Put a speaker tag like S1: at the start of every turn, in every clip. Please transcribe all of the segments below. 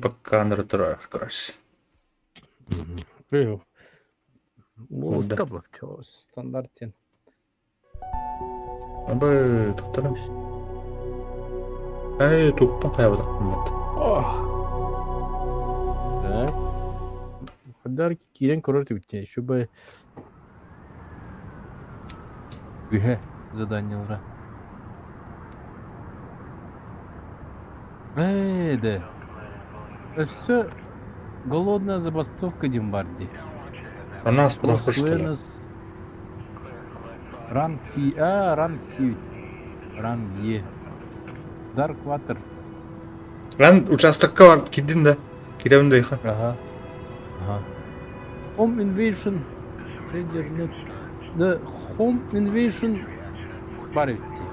S1: Пока турар, короче.
S2: Уолта стандарт
S1: Абы туктарым. Эй, туктан хайабатахпын
S2: Так. Хаддар киирэн көрөр түбүттэ. Чтобы үһэ заданиелара. Ээ, да. Өссө голодная забастовка диэн баар дии.
S1: Она аспытахпыт что ли?
S2: Ранг Си, а, ранг Си, ранг Е. Dark Water.
S1: Мен участокка бар кирдим да. Кирэбин да иха.
S2: Ага. Ага. Home Invasion. Трейдер The Home Invasion бар эбит дии.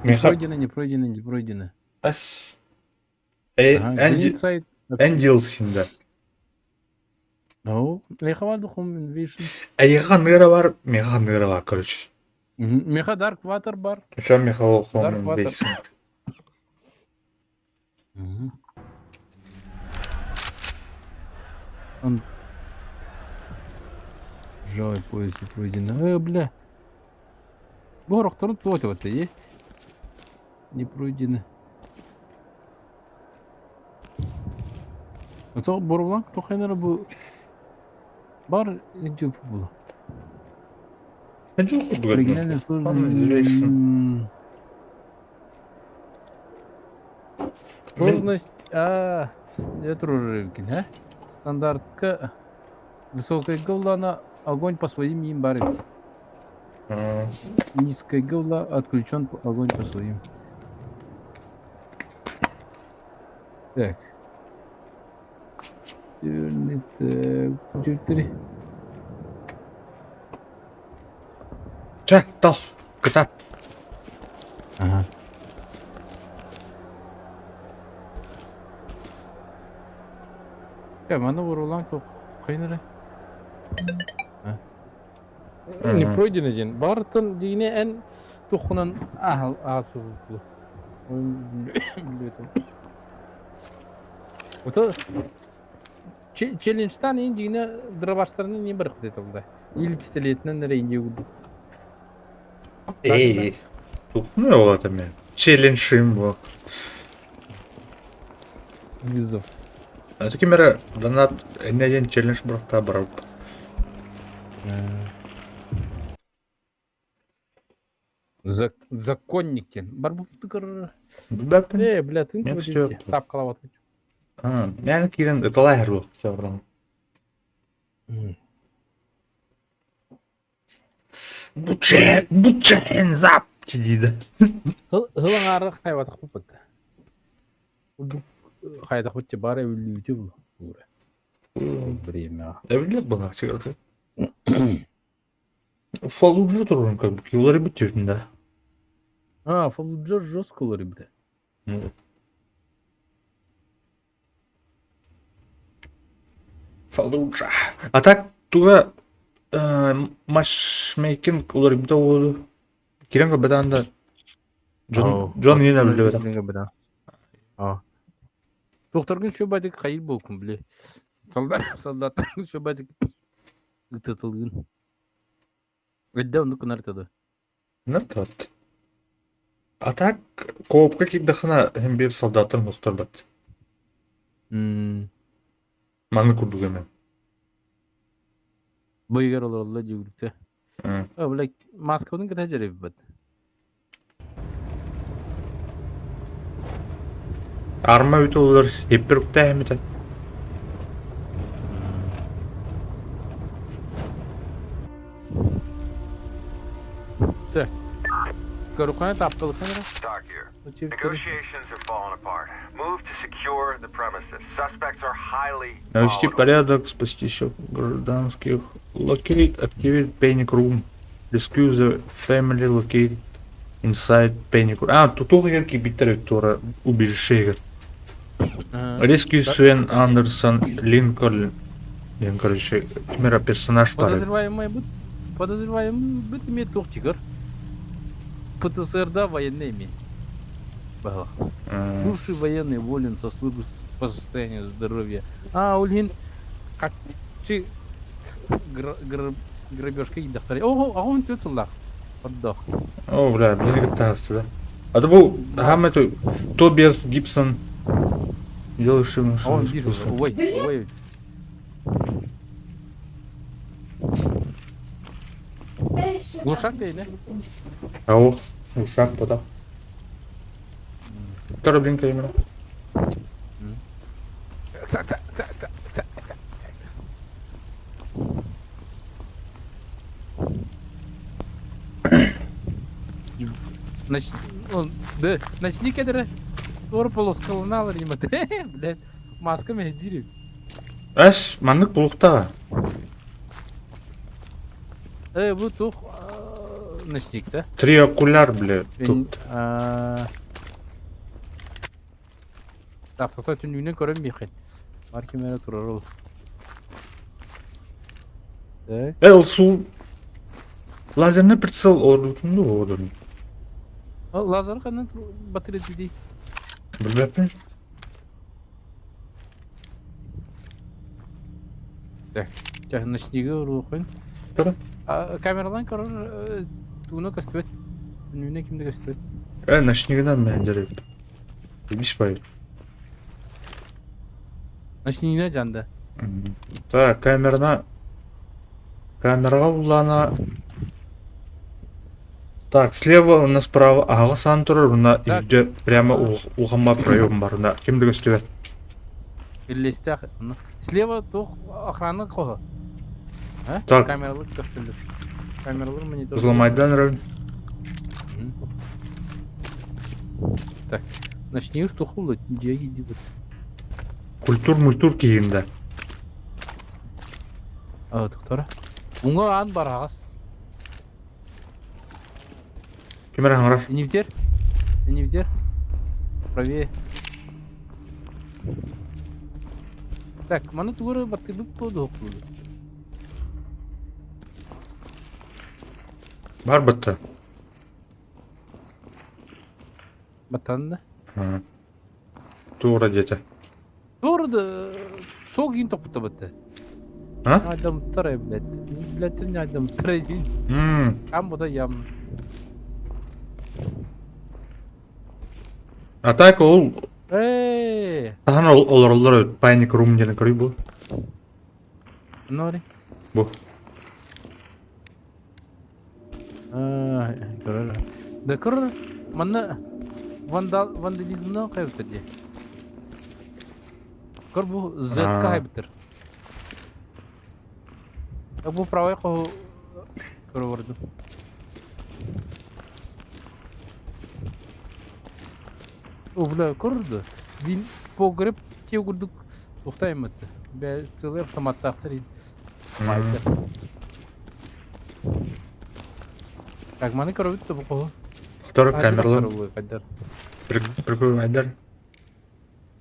S2: Не пройдено, не пройдено, не пройдено.
S1: Ас. Эй, Энди
S2: Ну, меха бар Home Invasion.
S1: Эйиэхэ ханныгара бар, меха ханныгара бар, короче.
S2: Меха Dark Water бар.
S1: Что меха Home Invasion?
S2: Он... Ржавый поезд не пройдено. Бля. Бу орохторун туох этэ дии? Не пройдено. Ото боруулаан тухайнара бу бар идиоп була. Оригинальная сложность. Сложность а это а? Стандартка высокая голлана огонь по своим им бар Низкая голла отключен огонь по своим. Так. Так, три.
S1: Чэ, тал, кытаат.
S2: Ага. Э, маны урулан кыйныры. Не пройдено диэн. Барытын дьиҥинэ эн туххунан аһал аһал Ото челленджтан ин дьиҥинэ дробаштарны не барык деді Или пистолетинэн эрэ инди курдук.
S1: Эй, тухну ол мен. Челлендж бу.
S2: Вызов.
S1: Это кемера донат эннеден челлендж бұрақта барып.
S2: Законники. Барбуптыкыр.
S1: Билбэппин.
S2: Э, бля, тын
S1: Нет, всё.
S2: Тапкалап
S1: А, мен киирэн ыталай хэр буох. Бучен, бучен, зап диде.
S2: Хылаңары хайватах буппут. Хайдах бутте бары үлүүтү бу. Время.
S1: Эбилет была, чыгырды. Фаллуджа турун как бы, килары биттердин да.
S2: А, Фаллуджа жестко улары бит.
S1: Фаллуджа. А так туга матчмейкинг улары бит олду. Кирен бетанда Джон Джон Йена билбет.
S2: А. Тухтаргын шөбатик хайыр болкун биле. Солдат солдаттаргын шөбатик ытытылгын. Өддө оннук гынар
S1: Нартат. А так коопка кирдэххинэ иһин биир солдаттар мустарбат. Маннык курдук эмэ.
S2: Быйгар олороллор дьигүрүктэ. Э, бля, маскабытын кытта дьэрийбит.
S1: Арма үтэ олор иппир үктээһимитэ.
S2: Так. Көрүккэ тапталыкка
S3: Talk here. Negotiations are falling apart. Move to secure the premises. Suspects are highly
S1: Навести
S3: volatile.
S1: порядок, спасти еще гражданских. Locate, activate panic room. Rescue the family located inside panic room. А, тутух егер кибиттер тура убежище Rescue Свен Андерсон Линкольн. Диэн, короче, ким эрэ персонаж баар.
S2: Подозреваемый быт подозреваемый быт имеет туох тигр. ПТСР да военный ими. Баһылах. Бывший военный уволен со службы по состоянию здоровья. А, ол иһин хаччы грабежка иидахтар. Ого, аҕа 14 сыллаах. Ордоох.
S1: О, бля, били кытта да. А то бу хаама Тобиас Гибсон делавший
S2: Он бир, ой, ой. Глушак дейли.
S1: Ау, глушак тота. Второй именно.
S2: Нач... Он, да, начни кедре. Туор полоскалыналар имат. Блядь, маска меһдири.
S1: Эс, маннык булуктага.
S2: Э, бу тух ночник, да?
S1: Три окуляр, бля, тут.
S2: Так, тотой түннүгүнэн көрөн биэхин. Бар ким эрэ турар ол. Так.
S1: Эл су лазерный прицел ордутунду ордун.
S2: Лазер ханан батыры дии.
S1: Билбеппин.
S2: Так, ночниги уруохун.
S1: Көрө.
S2: Камералан көрөр тууна көстүбэт. Түннүгүнэн ким да көстүбэт.
S1: Э, ночнигынан мен жарайт. Билбиш бай.
S2: Ночнигина жанда.
S1: Так, камерана камераға улана Так, слева у нас справа аҕа саан турар, уна илдьэ прямо улахамма проем бар, уна ким да көстүбэт.
S2: Иллэстээх. Слева туох охрана хоһо. А?
S1: Так.
S2: Камералар көстөллөр. Камералар монитор.
S1: Взломайдан район.
S2: Так, ночник тухулла, дьиэ киирдибит.
S1: Культур-мультур киһинда.
S2: А, доктора. Уҥа аан бараҕас.
S1: Ким эрэ хаҥырар.
S2: Инибитер. Инибитер. Правее. Так, маны тугу баттырбыт буолуо
S1: Бар бытта.
S2: Баттанна.
S1: Туора диэтэ.
S2: Туора да суох иин тохпута бытта.
S1: А?
S2: Ньаайдамтар блядь. Блядь, ньаайдамтар Там буда ям.
S1: А так ол
S2: Эй!
S1: таһан олороллор Panic Room диэн көрүй бу.
S2: Нори.
S1: Бу.
S2: Аа, көрөр. Да көрөр. Манна вандал вандализмнан хайбытыр дии. Көр бу Z-ка хайбытыр. Бу правай хоһу көрө О, бля, көрді. Бин погреб те курдук тухтаймыт. Бә целый автоматтаахтар Так, маны көрөбүт да бу хоһу.
S1: Второй камералар. Прикрывайдар.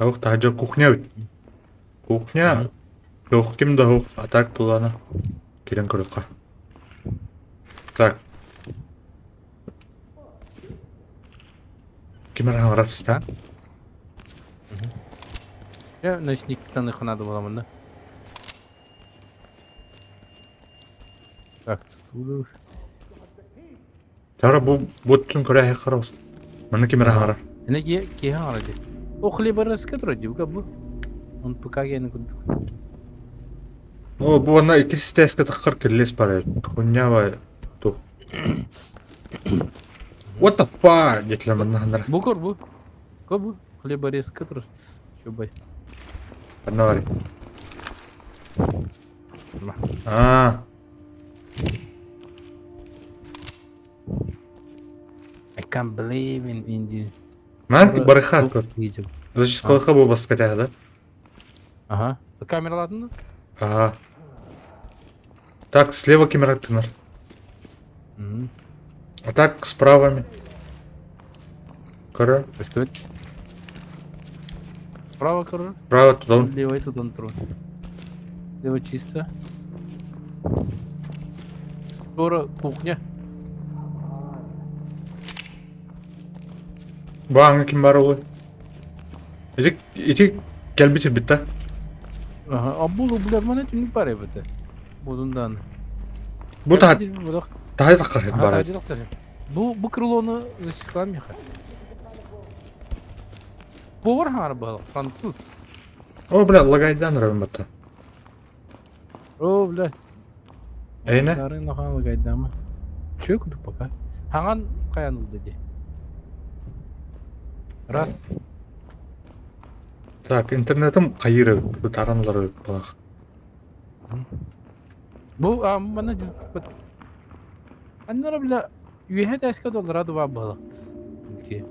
S1: Ох, таһырдьа кухня эбит. Кухня. Ох, ким да ох, а так булана. Кирен көрүөххэ. Так. Ким эрэ хаҥырар ста?
S2: Я ночниктан надо было манна. Так, тут.
S1: Тара бу буттун көрө харабыс. Манна ким эрэ хаҥырар.
S2: Эне киһи хаҥырар дии. О, хлеборезка турар дии, бу. Он ПК-гени курдук.
S1: О, бу ана иккис теске таххар кирлес бар. Хуйня ту. What the fuck? Диэтилэр манна ханнара.
S2: Бу көр бу. Көр бу. Хлеборезка турар. Чубай.
S1: Ханна барый. Аа.
S2: I can't believe in India.
S1: Ман барыха көр. Зачисткалыха бу баскатяга да?
S2: Ага. Камералатын да?
S1: Ага. Так, слева камера тынар. А так, справа. Көрө.
S2: Көстүбэт. Справа көрөр.
S1: Справа туда.
S2: Левый тут он тру. Лево чисто. Скоро кухня.
S1: Бу ааҥҥа ким баар ол? Ити, ити кэлбит сирбит да?
S2: Аха, а бу бля маны түннүк бар эбит. Будундан.
S1: Бу таһа таһа таххар бар.
S2: Бу бу крылону зачислам меха. Повар хаар был, француз.
S1: О, бля, лагайдан равен батта.
S2: О, бля.
S1: Эйне?
S2: Сарын лахан лагайдама. Чё кудук пока? Хаңан каян ылды ди. Раз.
S1: Так, интернетим хайыр таранлар балах.
S2: Бу а мана бит. Аннара бля үөһэ тээскэ доллара дуба буолар. Ки.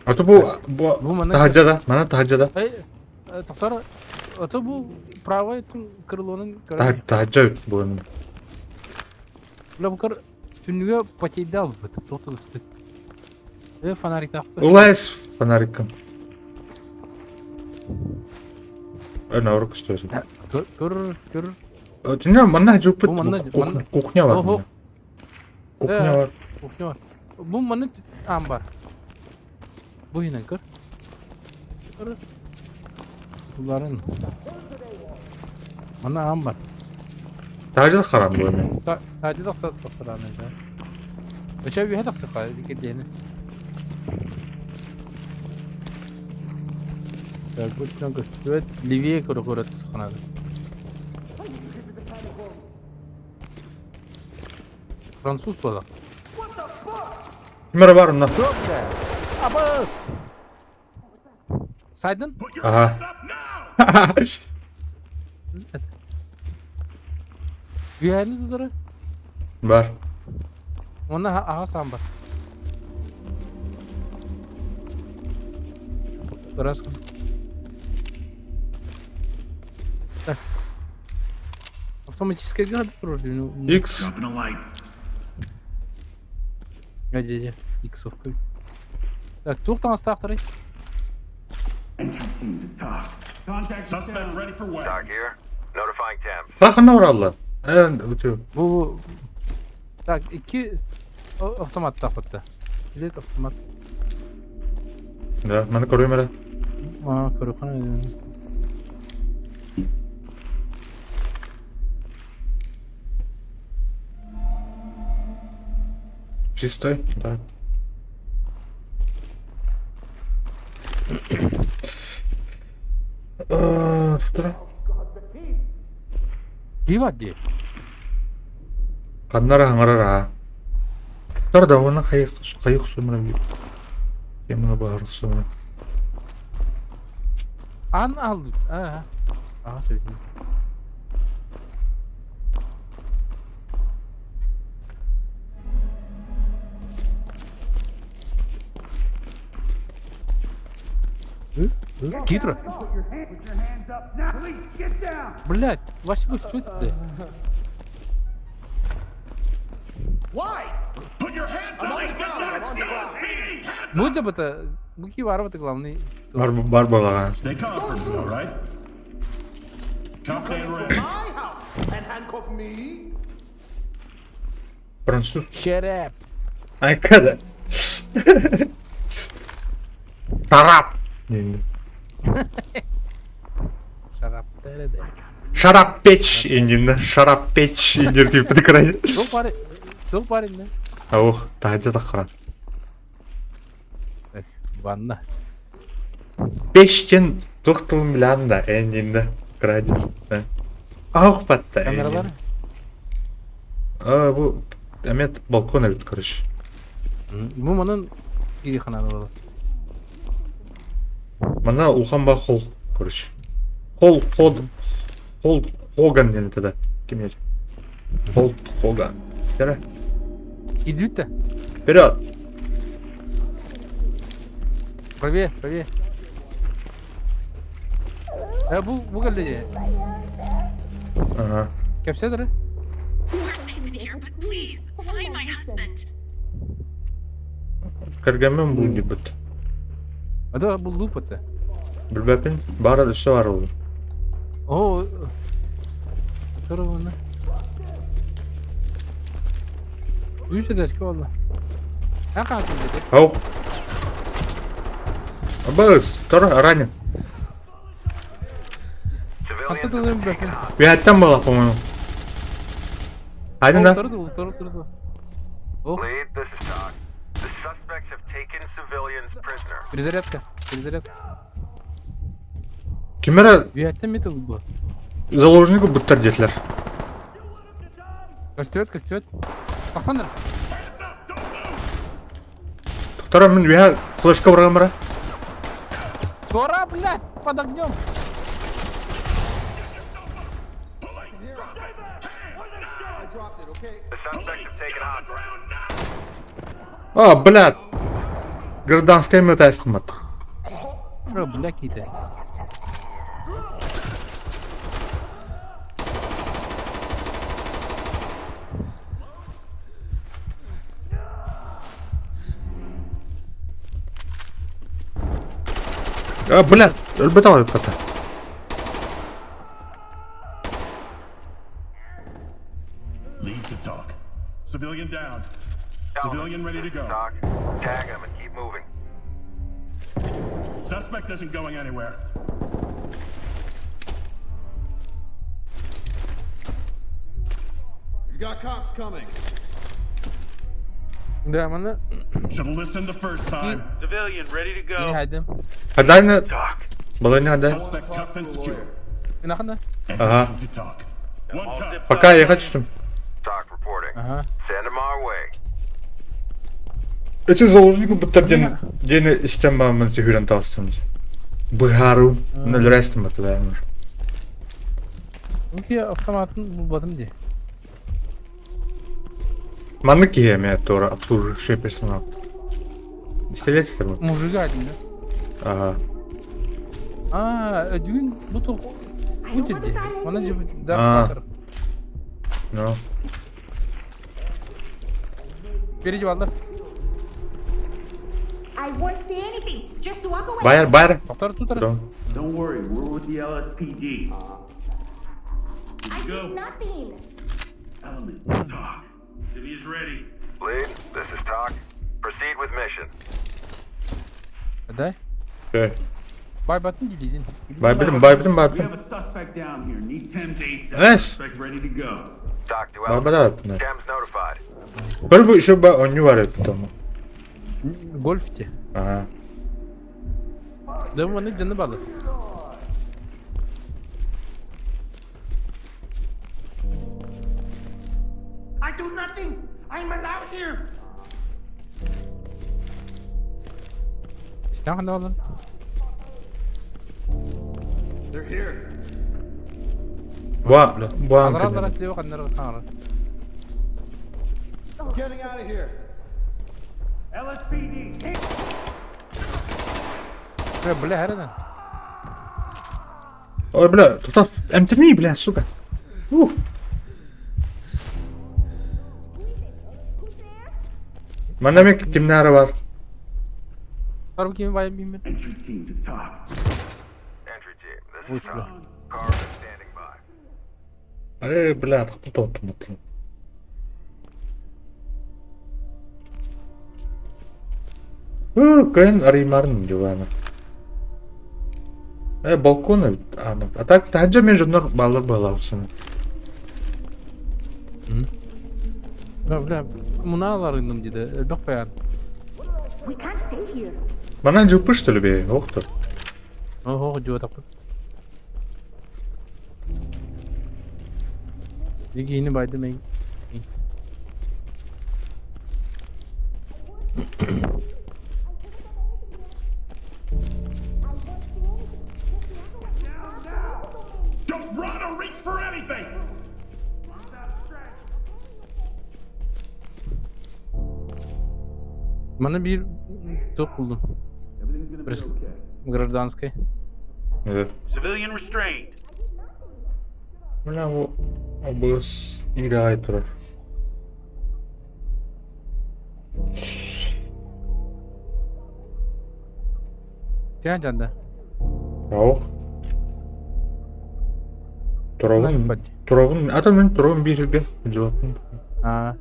S1: А то бу бу
S2: Бу манна
S1: таһырдьа да, мана таһырдьа да.
S2: Эй, тохтор, ото бу правай крылонун көрөр.
S1: Таһырдьа бу эми.
S2: Бля бу көр түннүгэ потейда албыт. Тоқтор үстүт. Э фонарик тахпы.
S1: Улайс фонариккын. Ön аврuk istiyorsun.
S2: Көр көр көр.
S1: Түннү манна жуппут
S2: Бу манна
S1: кухня бар.
S2: Охо.
S1: Кухня бар.
S2: Кухня бар. Бу манна аан бар. Бу иһинэн көр. Көр. Туларын. Манна аан бар.
S1: Таһырдьа харам бу эми.
S2: Таһырдьа тахса тахсарааны да. Өчө үһэ тахсыха дикирдиэни. Так, бу көстүбэт. Левее көрө көрө тахсыханады. Француз буолар.
S1: Ким эрэ бар онно?
S2: Суох бля. Абыс! Сайдын?
S1: Ага.
S2: Үөһэни тутары.
S1: Бар.
S2: Онно аҕа саам бар. Раз. Так. Автоматическая града вроде. Ну,
S1: X.
S2: Где, где? Иксовка. Так, туох таҥастаахтарый?
S4: Suspect ready for weapon.
S3: TOC here. Notifying temps.
S1: Ханна бараллар? Эн үтү.
S2: Бу Так, икки автоматтаах батта. Пистолет, автомат.
S1: Да, маны көрүм эрэ.
S2: Аа, көрүөххэ.
S1: Чистой, да. Туттара.
S2: Кии бар дии.
S1: Ханнара хаҥарар аа. Туттар да уонна хайых хайых сумра Теманы баһар сумра.
S2: Аан аһыллыбыт. Аа, аа сөбүтүн. Кии турар. Блять, Вася көстүбэт да.
S4: Put your hands up and get down! CSPD! Hands
S2: Бу дьабыта, бу кии баар главный.
S1: Бар бар балаҕан.
S4: Stay calm for me, all right? Confident ready.
S5: My house and handcuff me?
S1: Француз.
S2: Shut up.
S1: Айкада. Тарап.
S2: Шарап.
S1: Шарап печь иннинна. Шарап печь иннир дип бит
S2: Туох бар туох бар иннэ?
S1: Ох, таһырдьа таххаран.
S2: Ванна.
S1: Печтен туох тылын билэҕин да иннинна краден. Ах батта.
S2: Камералар?
S1: А, бу эмиэ балкон эбит, короче.
S2: Бу манан кириэхэ буолар.
S1: Манна улахан баа холл, короче. Холл, ход, холл, Хоган диэн этэ да. Ким еді? Холл Хоган. Кэрэ.
S2: Киирдибит да?
S1: Вперед!
S2: Правее, правее. Э, бу бу кэллэ дии.
S1: Ага.
S2: Кэпсээ эрэ.
S6: We're safe in here, but please find my husband.
S1: Кэргэммин бул диэбит.
S2: А то бу луп это.
S1: Билбэппин, баара өссө баар ол.
S2: Оо, Туругуна. Үс эдэски буолла. Хаатын деді.
S1: Ау. Абыс, тор ранен.
S2: Хатта тылын бөкүн.
S1: Үһэттэн буолла, по-моему. Один да?
S2: Турду, турду, турду. О,
S3: Lead, this is TOC. The suspects have taken civilians prisoner.
S2: перезарядка, перезарядка.
S1: Ким эрэ
S2: Үһэттэн метал бу.
S1: заложнику буттар диэтилэр.
S2: Костюет, костюет. Тахсандар.
S1: Тоқтара мин үһэ флешка барган бара.
S2: Туора, блядь, под огнем.
S5: I dropped it, okay?
S3: The suspects have taken hostages.
S1: А, блядь. Гражданская мөтәс кымат.
S2: Бро, бля, какие-то.
S1: А, блядь, өлбөт алып ката.
S4: Lead to talk. Civilian down. Civilian ready to go.
S3: TOC. Tag them and keep moving.
S4: Suspect isn't going anywhere.
S5: You got cops coming.
S2: Да, маны
S4: Should have listened the first time.
S7: Civilian ready to
S2: yeni
S7: go.
S2: хайдым.
S1: Хадайны
S7: TOC.
S1: баланы хадай.
S4: Suspect cuffed and secure.
S2: Нахана?
S4: Entry
S1: Ага.
S4: team to TOC. One
S7: All
S4: cuff.
S7: zipped
S1: Пока
S7: up.
S1: ехать түстүм.
S3: TOC reporting.
S2: Ага.
S3: Send them our way.
S1: Эти заложнику буттар ден дени истен бамын түһүрен тастым. Быһару. Нөлрәстем батылаймын.
S2: Окей, автоматын булбатым ди.
S1: Маннык киһи туора обслуживающий персонал. Истелесіздер ме?
S2: Мужик один, да?
S1: Ага.
S2: А, дүн бу то бу тирди. Она же да.
S1: А. Ну.
S2: Впереди балдар.
S6: I won't say anything. Just walk away.
S1: Байыр, байыр.
S2: Токтор тутар.
S1: Да.
S7: Don't worry, we're with the LSPD.
S6: I
S7: Go.
S6: did nothing.
S7: Element, TOC. City is ready.
S3: Lead, this is TOC. Proceed with mission.
S2: Да?
S1: Э.
S2: Бай батын дидин.
S1: Бай билим, бай билим, бай
S7: We
S1: билим.
S7: have a suspect down here. Need 10 ASAP.
S1: Yes.
S7: Suspect ready to go.
S3: TOC to
S1: Бай
S3: element.
S1: бада да.
S3: Thames notified.
S1: Бір бу еще ба оню бар еді тому.
S2: Гольфте.
S1: Ага.
S2: Да маны жаны балы.
S5: I do nothing! I'm allowed here!
S2: Истен хана балар.
S5: They're here.
S1: Буа, буа.
S2: Алар алар слева каннар канар.
S5: Getting out of here.
S7: LSPD.
S2: Бля, хәрәдән.
S1: Ой, бля, тоқтат. Әмтірмей, бля, сука. Ух. Манна мен кимнары бар.
S2: Барып ким бай бим.
S7: Entry team to TOC.
S3: Entry team, this
S2: Ой,
S3: is
S2: бля.
S3: TOC. Car is standing by.
S1: Эй, бля, тоқтат тоқтат. Көн арыймарын дивана. Э, балкон а, а так таджа мен жоннор балыр балаусың.
S2: Бля, бля, муна алар индим диде. Элбек баян.
S6: We can't stay here.
S1: Манан жылпы что ли бе? Оқтыр.
S2: Ого, жуа тапты. Дигини байды мен.
S4: Don't run or reach for anything.
S2: Мана бир тук булдум.
S7: Everything's gonna be okay.
S2: Гражданской.
S1: Э.
S7: Civilian restrained.
S1: Бля, бу абыс играй турар.
S2: Тян жанда.
S1: Ау. Турабын. Туробун, ата мин туробун биир сиргэ дьыбаппын.
S2: Аа.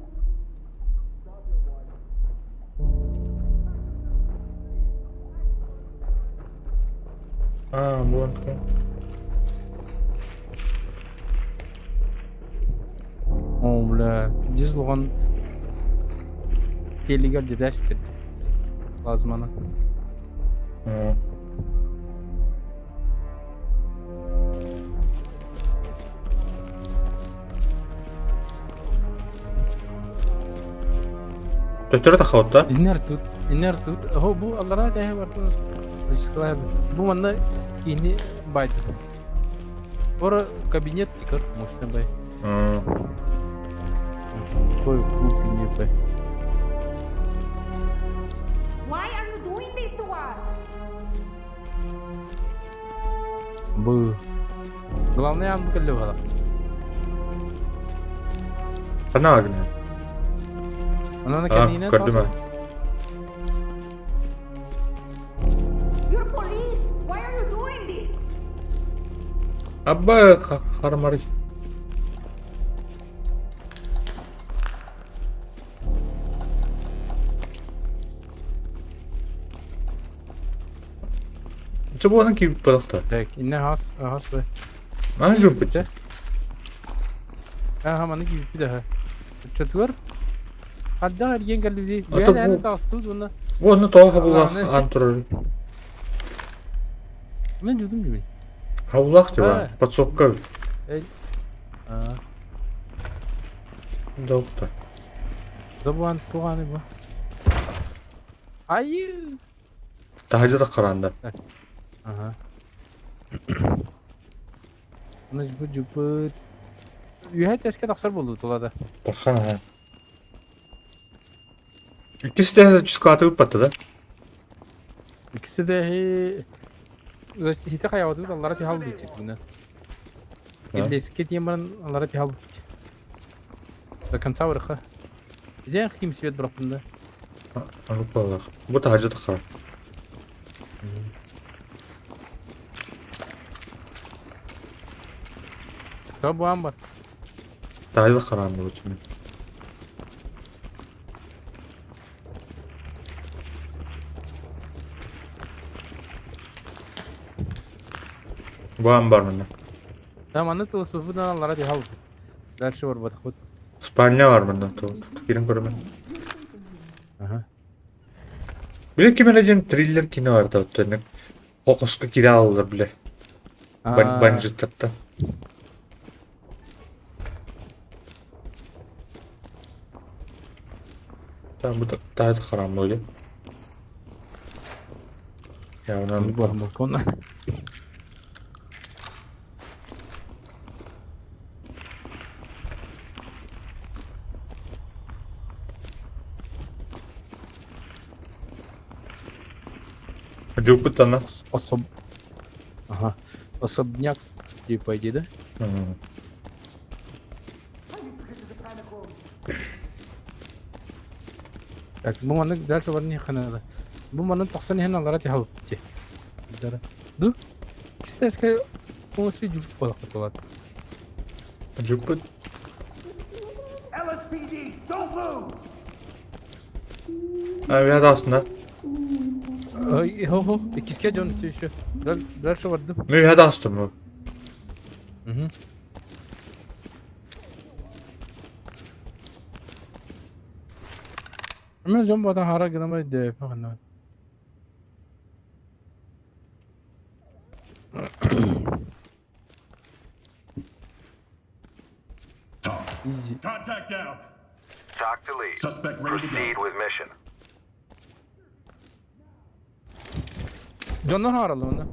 S1: Аа, буон.
S2: О, бля, пиздец улахан телегер дедәштир. Плазманы.
S1: Төттөрү таххабыт
S2: Иннер тут, иннер тут. О, бу аллара тэһэ барта. Бу манна кини байт. Скоро кабинет тикер, мощный бай. Мужской кухни бай.
S8: Why are you doing this to us?
S2: Бу. Главное, ан кэллэ бала.
S1: Ханна гына.
S2: Онон
S1: А,
S2: кэннинэн
S1: көрдүм.
S8: You're police. Why are you doing this?
S1: Абба харамары. Чэ буолан киирбит буолахтар.
S2: Так, инне хас, хас бай.
S1: Маны жүрбүт.
S2: Аха, маны киирбит аха. Чөтүгөр Хадда эргиэн кэллиби.
S1: Ата
S2: Үһэ
S1: бу
S2: таҕыстыбыт уонна
S1: бу онно тоҕо хабыллаах
S2: Аны
S1: аан турар.
S2: Мен жудум дибин.
S1: Хабыллаах тиба,
S2: А.
S1: подсобка.
S2: Эй. А.
S1: Доктор.
S2: Добуан туганы бу. Айы.
S1: Таһырдьа таххараанда.
S2: Ага. Мына бу жупут. Үһэ тэскэ тахсар буолду тулада.
S1: Таххан аха. Иккис тэһэ чускааты ыппатта да?
S2: Иккиси да хите хайабытыбыт аллара тихал диэччит бuna. Иллеске тиэн баран аллара тихал До конца вырха. Где хим свет бырахпын да?
S1: Ануппалах. Бу таһырдьа таххара.
S2: Тобуан бар.
S1: Таһырдьа таххараан буолуоччу. Баан бар манна.
S2: Там аны тылысыппытынан аллара тихал. Дальше барбатахпыт.
S1: Спальня бар манна. Кирин көрөмүн.
S2: Ага.
S1: Бile ким эрэ диэн триллер кино бар да Хокуска кире алаллар биле. Банжиттаттан. Там бу таһы харам буолуо. Я онон
S2: Бар балкон.
S1: Жуппут ана.
S2: Особ... Ага. Особняк, типа, иди, да? Так, бу маннык дальше баран хана. Бу маннык тахсан иһэн аллара тиһалбыт. Ду? Кистеske полностью жуппут буолахпыт буолат.
S1: Жуппут.
S7: LSPD, don't move!
S1: Авиа даасында.
S2: Ой, хо-хо, иккиске дьон все еще. Дальше бардым.
S1: Мен үһэ даастым.
S2: Угу. Мен дьон бата хара гынамай дэп ханна.
S4: Talk.
S2: Easy.
S4: Contact down.
S3: Talk to lead.
S4: Suspect ready to go.
S3: Proceed with mission.
S2: Дьоннор хараллар онно.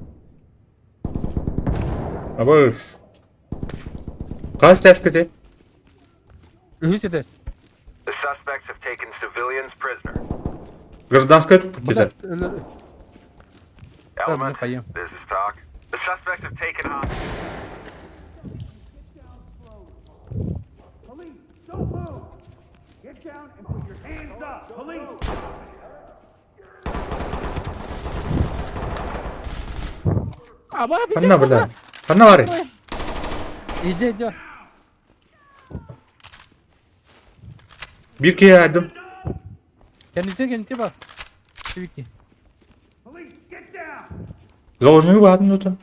S1: Абы. Хас тэскэти?
S2: Үһүс этээс.
S3: The suspects have taken civilians prisoner.
S1: Гражданская туппут этэ.
S3: Element, this is talk. The suspects have taken hostage.
S7: Police, don't move! Get down and put your hands up! Police!
S2: Аба,
S1: Ханна бля. Ханна бары.
S2: Иди, иди.
S1: Биир киһи аайдым.
S2: Кэннитэ кэннитэ бар. Сибики.
S1: Заложнигы баатын отон.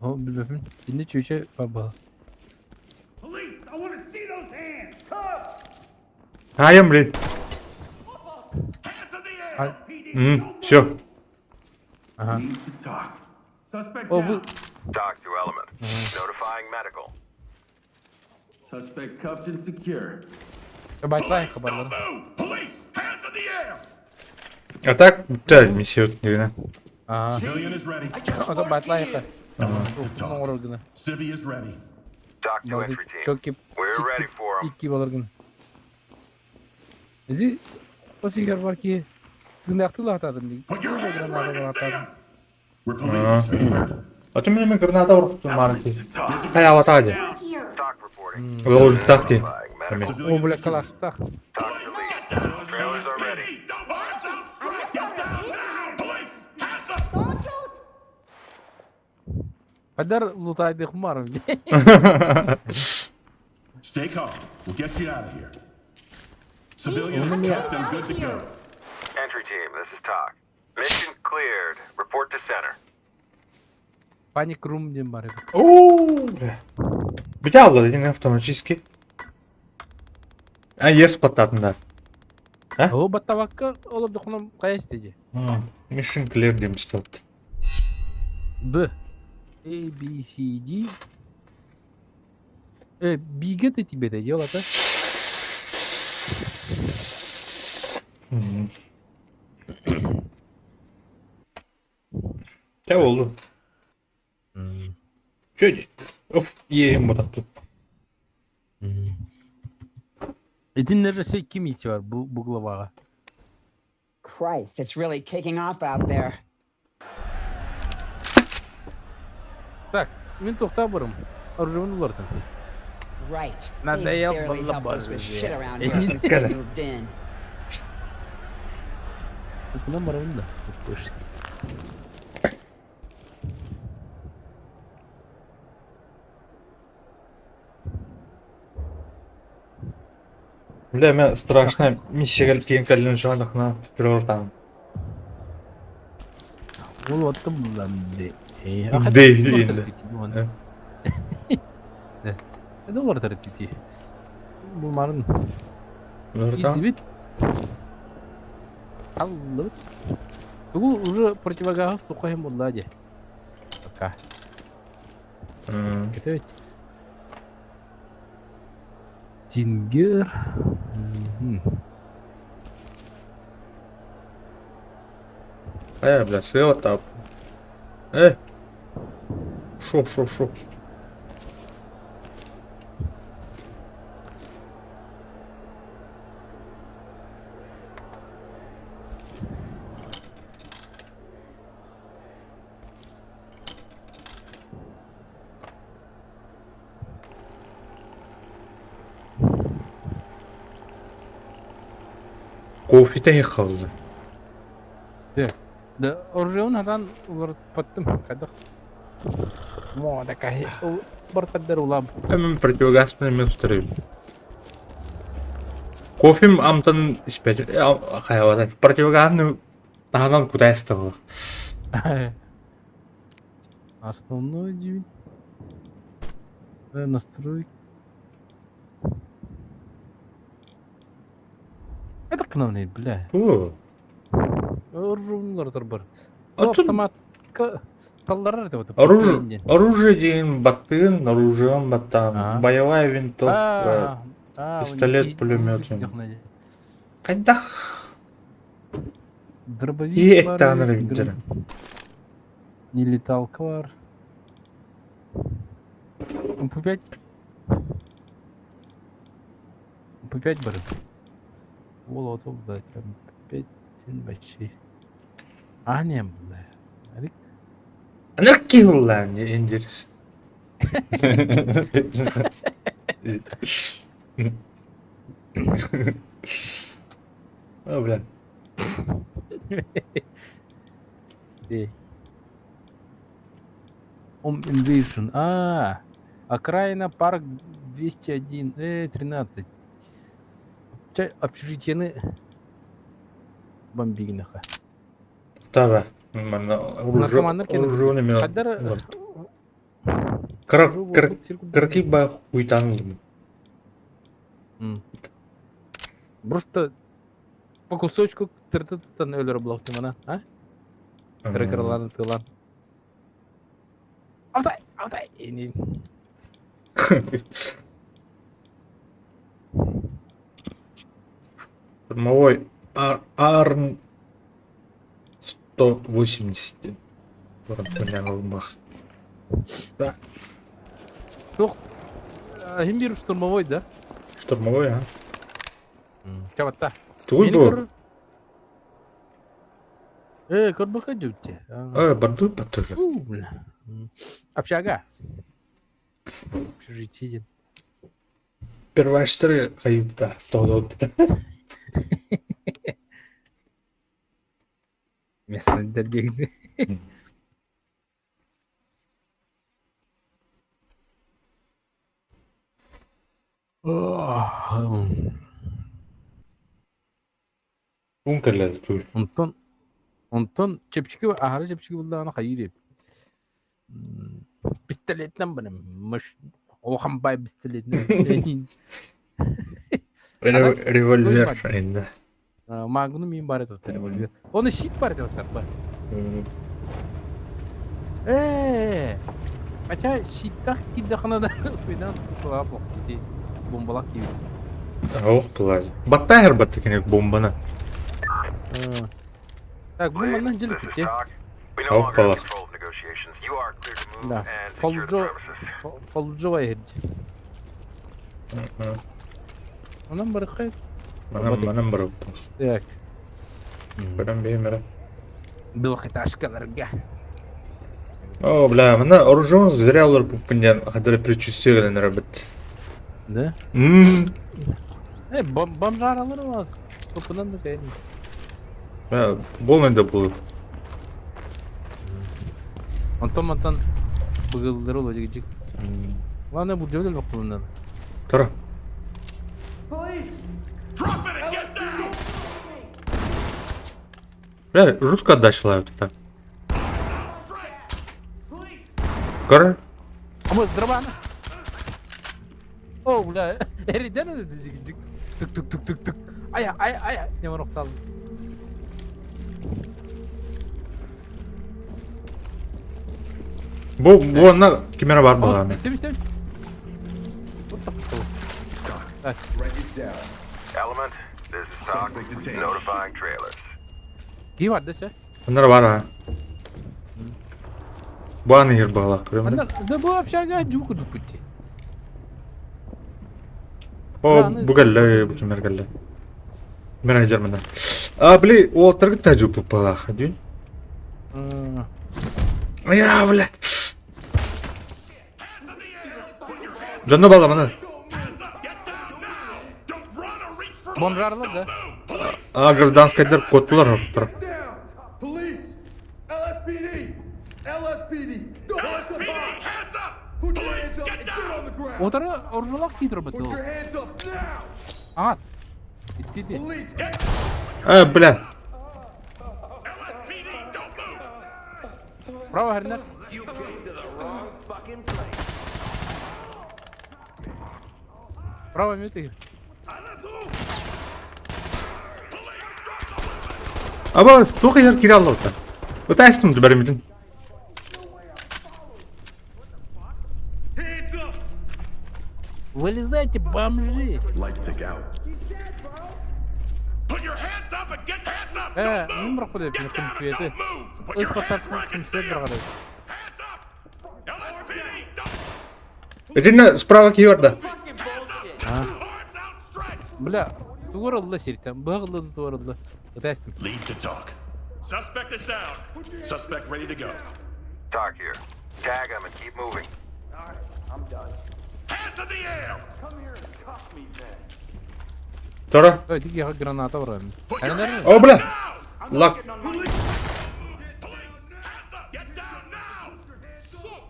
S2: О, билбэппин. Инни чүчэ баба.
S1: Хаайым, блин. Все.
S2: Ага. О, бу
S3: TOC to element. Notifying medical.
S7: Suspect cuffed and secure.
S2: Байтлай хабарлары.
S4: Move! Police! Hands in the air!
S1: А так, да, миссия гына.
S2: Ага.
S4: Civilian is ready.
S2: Ото байтлай ха.
S4: To TOC.
S2: Оҥорор гына.
S4: Civvy is ready.
S3: TOC to
S2: Барды
S3: entry team.
S2: чөккип
S3: We're ready for 'em.
S2: икки болар гына. Изи осигер бар ки гынактылы атадым ди.
S4: Put your hands where I can see 'em! We're police. Are you hurt?
S1: А ты меня граната урохтун марки. Хай аватади.
S8: Here.
S3: TOC reporting.
S1: Заложник ти.
S3: Notifying medical.
S2: О,
S4: Civilian
S2: бля,
S4: secure.
S2: калаштах.
S3: TOC to lead. Trailers are ready.
S4: PD, Don't arms out straight! Get down now! Police! Hands up!
S8: Don't shoot.
S2: Падар лутайды хмаров.
S4: Stay calm. We'll get you out of here. Civilian is cuffed and good to go.
S3: Entry team, this is TOC. Mission cleared. Report to center.
S2: Panic room диэн бар эбит.
S1: Оо, бля. Бүтэ алла дедин автоматически. А ес паттатын да.
S2: О, баттабакка олордохуна хайа истеди.
S1: Mission clear дейм стоп.
S2: Д. A, B, C, D. Биге ты тебе это дело, да?
S1: Те oldu. Чөй. Оф, ием батты.
S2: Итиннер же ким ити бар бу бу главаҕа.
S9: Christ, it's really kicking off out there.
S2: Так, мин тохтаа барым. Оружиебын улартым.
S9: Right.
S2: Надо
S9: They
S2: я
S9: barely
S2: была
S9: helped us with
S2: база.
S9: shit around here since they moved in.
S2: Куда барабын да? Тупышки.
S1: Бля, мен страшно миссия келип тиен кэллин шуандахна түтүрөр
S2: Ол оттым булан де.
S1: Де, енді.
S2: Это олар тити. Бу марын.
S1: Нуртан.
S2: Идибит. Аллы. Тугу уже противогаз тухайым булла де. Пока. Это ведь. Тингер.
S1: Бля, сыва тап. Э. Шо, шо, шо. Кофе қалды.
S2: Да, оружие надан улар паттым кадах. Мо да кай бартаддар улам.
S1: Мен противогаз мен устарым. Кофем амтан испеть. Хайван. Противогазны таганан куда стало.
S2: Основной день. Настройки. Это к нам не, бля.
S1: О.
S2: Оружие бар.
S1: А тут-
S2: Автомат. Талларар это вот.
S1: Оружие, оружие деген баттыгын, оружием баттан.
S2: Ага.
S1: Боевая винтовка. пистолет, пулемет. Кайдах.
S2: Дробовик
S1: И
S2: бар,
S1: это она видела.
S2: Не леталка бар. МП5. МП5 бар. Ол оту да, МП5 бачи. А не, бля. Арик.
S1: Анарки улан индирс. О, бля.
S2: Home Invasion. А, окраина парк 201, 13. Чэ, общежитиены бомбигнаха.
S1: Таба. Манна
S2: Наркоманнар кэлэн
S1: оружие мен.
S2: Хаддар
S1: Кыра кыракый ба хуйтан ылдым.
S2: Просто по кусочку тыртыттан өлөр булахтымана, а? Кыра-кыралаан ытыалаан. Алтай, алтай! Инин.
S1: Штурмовой Арм 180. Баран Да.
S2: Туох иһин биир штурмовой да?
S1: Штурмовой, а?
S2: Чабатта.
S1: Тугуй бу?
S2: Э, көрбөккө дьүтте.
S1: Э, бардыр баттыр.
S2: Бля. Общага. Общежитие.
S1: Перваштары кайыпта, тоғдолупта.
S2: Местный дәргегінде.
S1: Уун кэллэ туй.
S2: Онтон онтон чэпчэки аһара чэпчэки буллаҕына хайыы диэбит. Пистолетынан баран маш улахан баай пистолетынан
S1: Револьвер инде.
S2: Магну мин бар этэ револьвер. Оны щит бар этэ ба. Ээ. Хотя щиттах киирдэххинэ да успейдан тутулаах ити бомбалаах киирбит.
S1: Ох, плай. Баттайыр батты кини бомбаны.
S2: Так, бу манна дьэлэппит
S1: Ох, палах.
S2: Да. Фолджо Фолджова иһирдьи. Онон барыккай.
S1: Манан манан барып.
S2: Так.
S1: Баран беймere.
S2: Двухэтажкаларга.
S1: О, бля, мына оружие зря олар пуппуньян хадыр предчувствие генер бит.
S2: Да?
S1: Мм.
S2: Э, бомжаралар у вас. Тупунан да кайын.
S1: Бля, полный да был.
S2: Онтон онтон быгылдыр ол жигичик. Главное бу жөдөл бакылындан.
S1: Тара.
S4: Drop it and get down!
S1: Бля, жестко отдача вот это. Кор?
S2: Ama дробана. О, бля, эриден ödedi жигичик. Тук тук тук тук тук. Ая, ая, ая. Не бар окталдым.
S1: Бу бу онна кимера бар буолааны.
S2: Истем, истем. Так.
S3: Element, this is TOC. Notifying trailers.
S2: Кии бар десе?
S1: Оннор бар а. Бу аны ер буолаах көрөмүн.
S2: Да бу общага жуу курдук пути.
S1: О, бу кэллэ, бу кимер кэллэ. Мин ажар мына. А, били, уолаттаргыт та жуу буолаах дүүн. Я, блядь. Дьонно баламана.
S2: Бомжарлар да?
S1: А, гражданскайдар куоттулар ортор.
S5: Police! LSPD! LSPD! Don't LSPD!
S4: Hands up!
S5: Put your hands up and get on the ground!
S2: Отары оружалаах кии турбат
S5: Put your hands up now!
S2: Аас. Иттити.
S5: Police!
S1: А, бля.
S4: LSPD, don't move!
S2: Право хэрнэр. Право метр.
S1: Аба, туох ер кире аллалта. Ытаастым бэримитин.
S7: Hands up!
S2: Вылезайте, бомжи.
S4: Light stick out. Put your hands up and get hands up!
S2: Э,
S4: Don't
S2: мин
S4: move!
S2: бирок кудай
S4: Get
S2: кым
S4: down and
S2: свети.
S4: don't move! Put
S2: Өз
S4: your
S2: каттар
S4: hands where I
S2: кым
S4: can
S2: свет
S4: see
S2: бир
S4: 'em!
S2: карай.
S4: Hands up! LSPD, don't
S1: Итиннэ справа киһи барда.
S4: arms outstretched!
S2: Бля, тугор ылла сиртен, быгылды тугор ылла. Ытаастым.
S4: Lead to talk. Suspect is down. Suspect ready to go.
S3: TOC here. Tag them and keep moving.
S4: Hands in the air!
S1: Тора.
S2: Ой, тики граната барам.
S4: Put your hands
S1: О, бля. Лак.
S4: Police! Hands up! Get down now!
S8: Shit!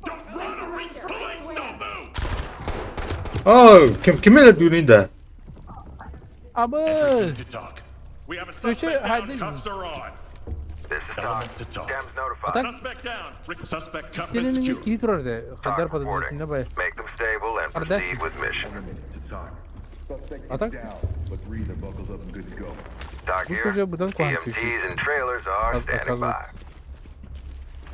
S4: Don't run or reach for police! Don't move!
S1: О, ким кимелер дүүнүй да.
S2: Абы!
S4: To talk. We have a
S2: Включи
S4: suspect down.
S2: один.
S4: Cuffs are on.
S3: This is TOC.
S4: Element to talk.
S3: Dems notified.
S2: Так.
S4: Suspect down. Suspect cuffed and
S2: Сенин
S4: secured.
S2: киһи турар де.
S3: TOC
S2: Хадар
S3: reporting.
S2: подозрительно бай.
S3: Make them stable and
S2: Ардас.
S3: proceed with mission.
S5: To talk. Suspect
S2: А так?
S5: down, but breather buckled up and good to go.
S3: TOC
S2: Тут
S3: here.
S2: уже будан куан чуть-чуть.
S3: EMTs and trailers are standing by.
S2: Оказывается.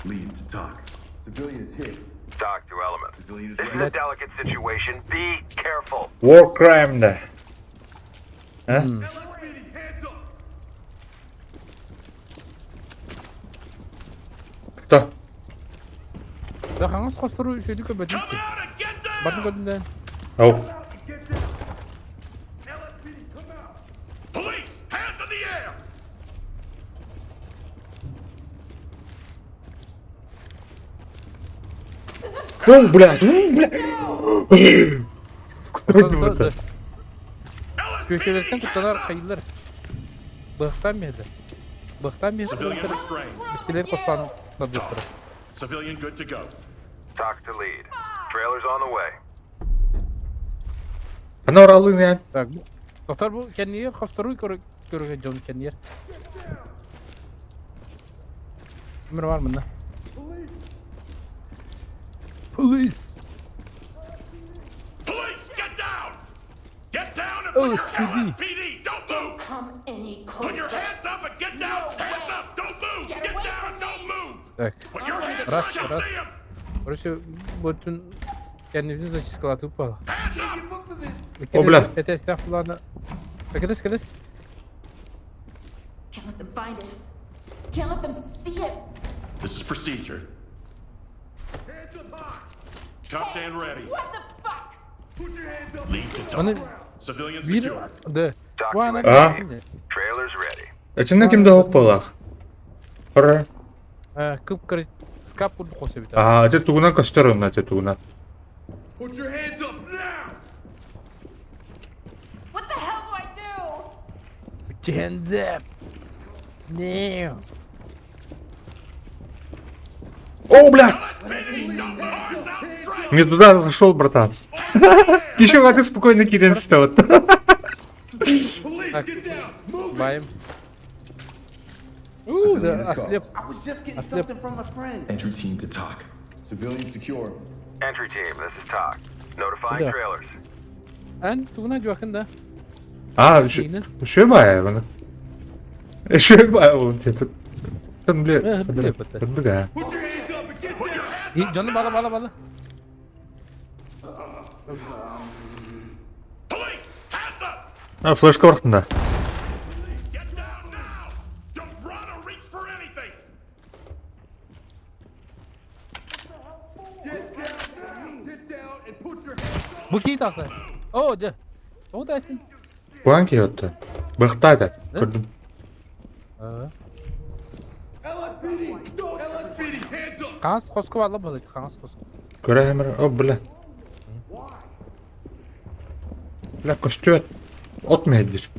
S5: Lead to talk. Civilian is hit.
S3: TOC to element.
S5: Civilian is
S3: This is a
S5: ready.
S3: delicate situation. Be careful.
S1: War crime да. А?
S7: LSPD, hands up!
S1: Кто?
S2: Да хаңас хостору үшөйдү көбөтүн.
S4: Come out and get down.
S2: Батын көдүндө.
S1: Ау.
S7: Get down! LSPD, come out!
S4: Police, hands in the air.
S1: О, блядь, у, блядь. Вроде
S2: Көчөлөртөн куттанар хайылар. Быхтан мedi. Быхтан мedi.
S4: Civilian restrained.
S2: Бистелер костан сабыттыр.
S4: Civilian good to go.
S3: TOC to lead. Trailers on the way.
S1: Ана оралын я.
S2: Так, бу Доктор бу кеннир хостору көргө жон кеннир. Кимер бар мында? Police.
S4: Police, get down. Get down and put your
S2: LSPD.
S4: LSPD. Don't move.
S8: Come any
S4: Put your
S8: closer.
S4: hands up and get down. Hands up. Don't move.
S8: Get
S4: Get
S8: away
S4: down
S8: from
S4: and don't
S8: me.
S4: move.
S2: Так.
S4: Put your hands
S2: Раз,
S4: up. I
S2: раз.
S4: see 'em.
S2: Короче, бутун кеннибин зачисткалаты упала.
S4: Hands up.
S1: О, бля.
S2: Это estağfurullah. Кадес, кадес.
S8: Can't let them find it. Can't let them see it.
S4: This is procedure.
S7: Hands up high!
S4: Cuffed and ready.
S8: What the fuck?
S7: Put your hands up!
S4: Lead to
S2: Аны
S4: talk. Civilian
S2: бир
S4: secured.
S2: да.
S3: TOC to
S2: Буана
S1: А?
S3: entry team. Trailers ready.
S1: Эчинде кимде хоп болах. Ора.
S2: Кып кыр скап курду косо бит.
S1: А, эти тугунан көстөр онна, эти тугунан.
S5: Put your hands up now!
S6: What the hell do I do?
S2: Hands up. No.
S1: О, блядь!
S4: LSPD, don't move. Arms outstretched.
S1: Не туда зашел, братан. Еще ты спокойно киден вот.
S5: Police,
S2: Так.
S5: get down! Move it!
S2: Баем. У, да, ослеп.
S10: I was just getting
S2: Ослеп.
S10: something from a friend.
S5: Entry team to talk. Civilian secure.
S3: Entry team, this is TOC. Notifying
S2: Да.
S3: trailers.
S2: Эн тугуна жуакын да.
S1: А, еще бая, вон. Еще бая, вон тебе тут. Там, бля,
S2: Э, бля, бля.
S1: бля.
S5: Put your hands up and get
S4: Put your
S5: down!
S4: hands up.
S2: Жаны бала бала бала.
S4: Police, hands up.
S1: А, флешка вартында.
S4: Get down now. Don't run or reach for anything.
S5: Get down now! Get down and put your hands up!
S2: Бу кийит аса. О, жа. Тоғу тастын.
S1: Куан кейотты. Быхтайды. Көрдүм.
S5: LSPD! Don't LSPD! Hands up!
S2: Қаңас қосқы бала бала, қаңас қосқы.
S1: Көрө хэмэр. О, бля. Бля, көстүөт. От мейдир.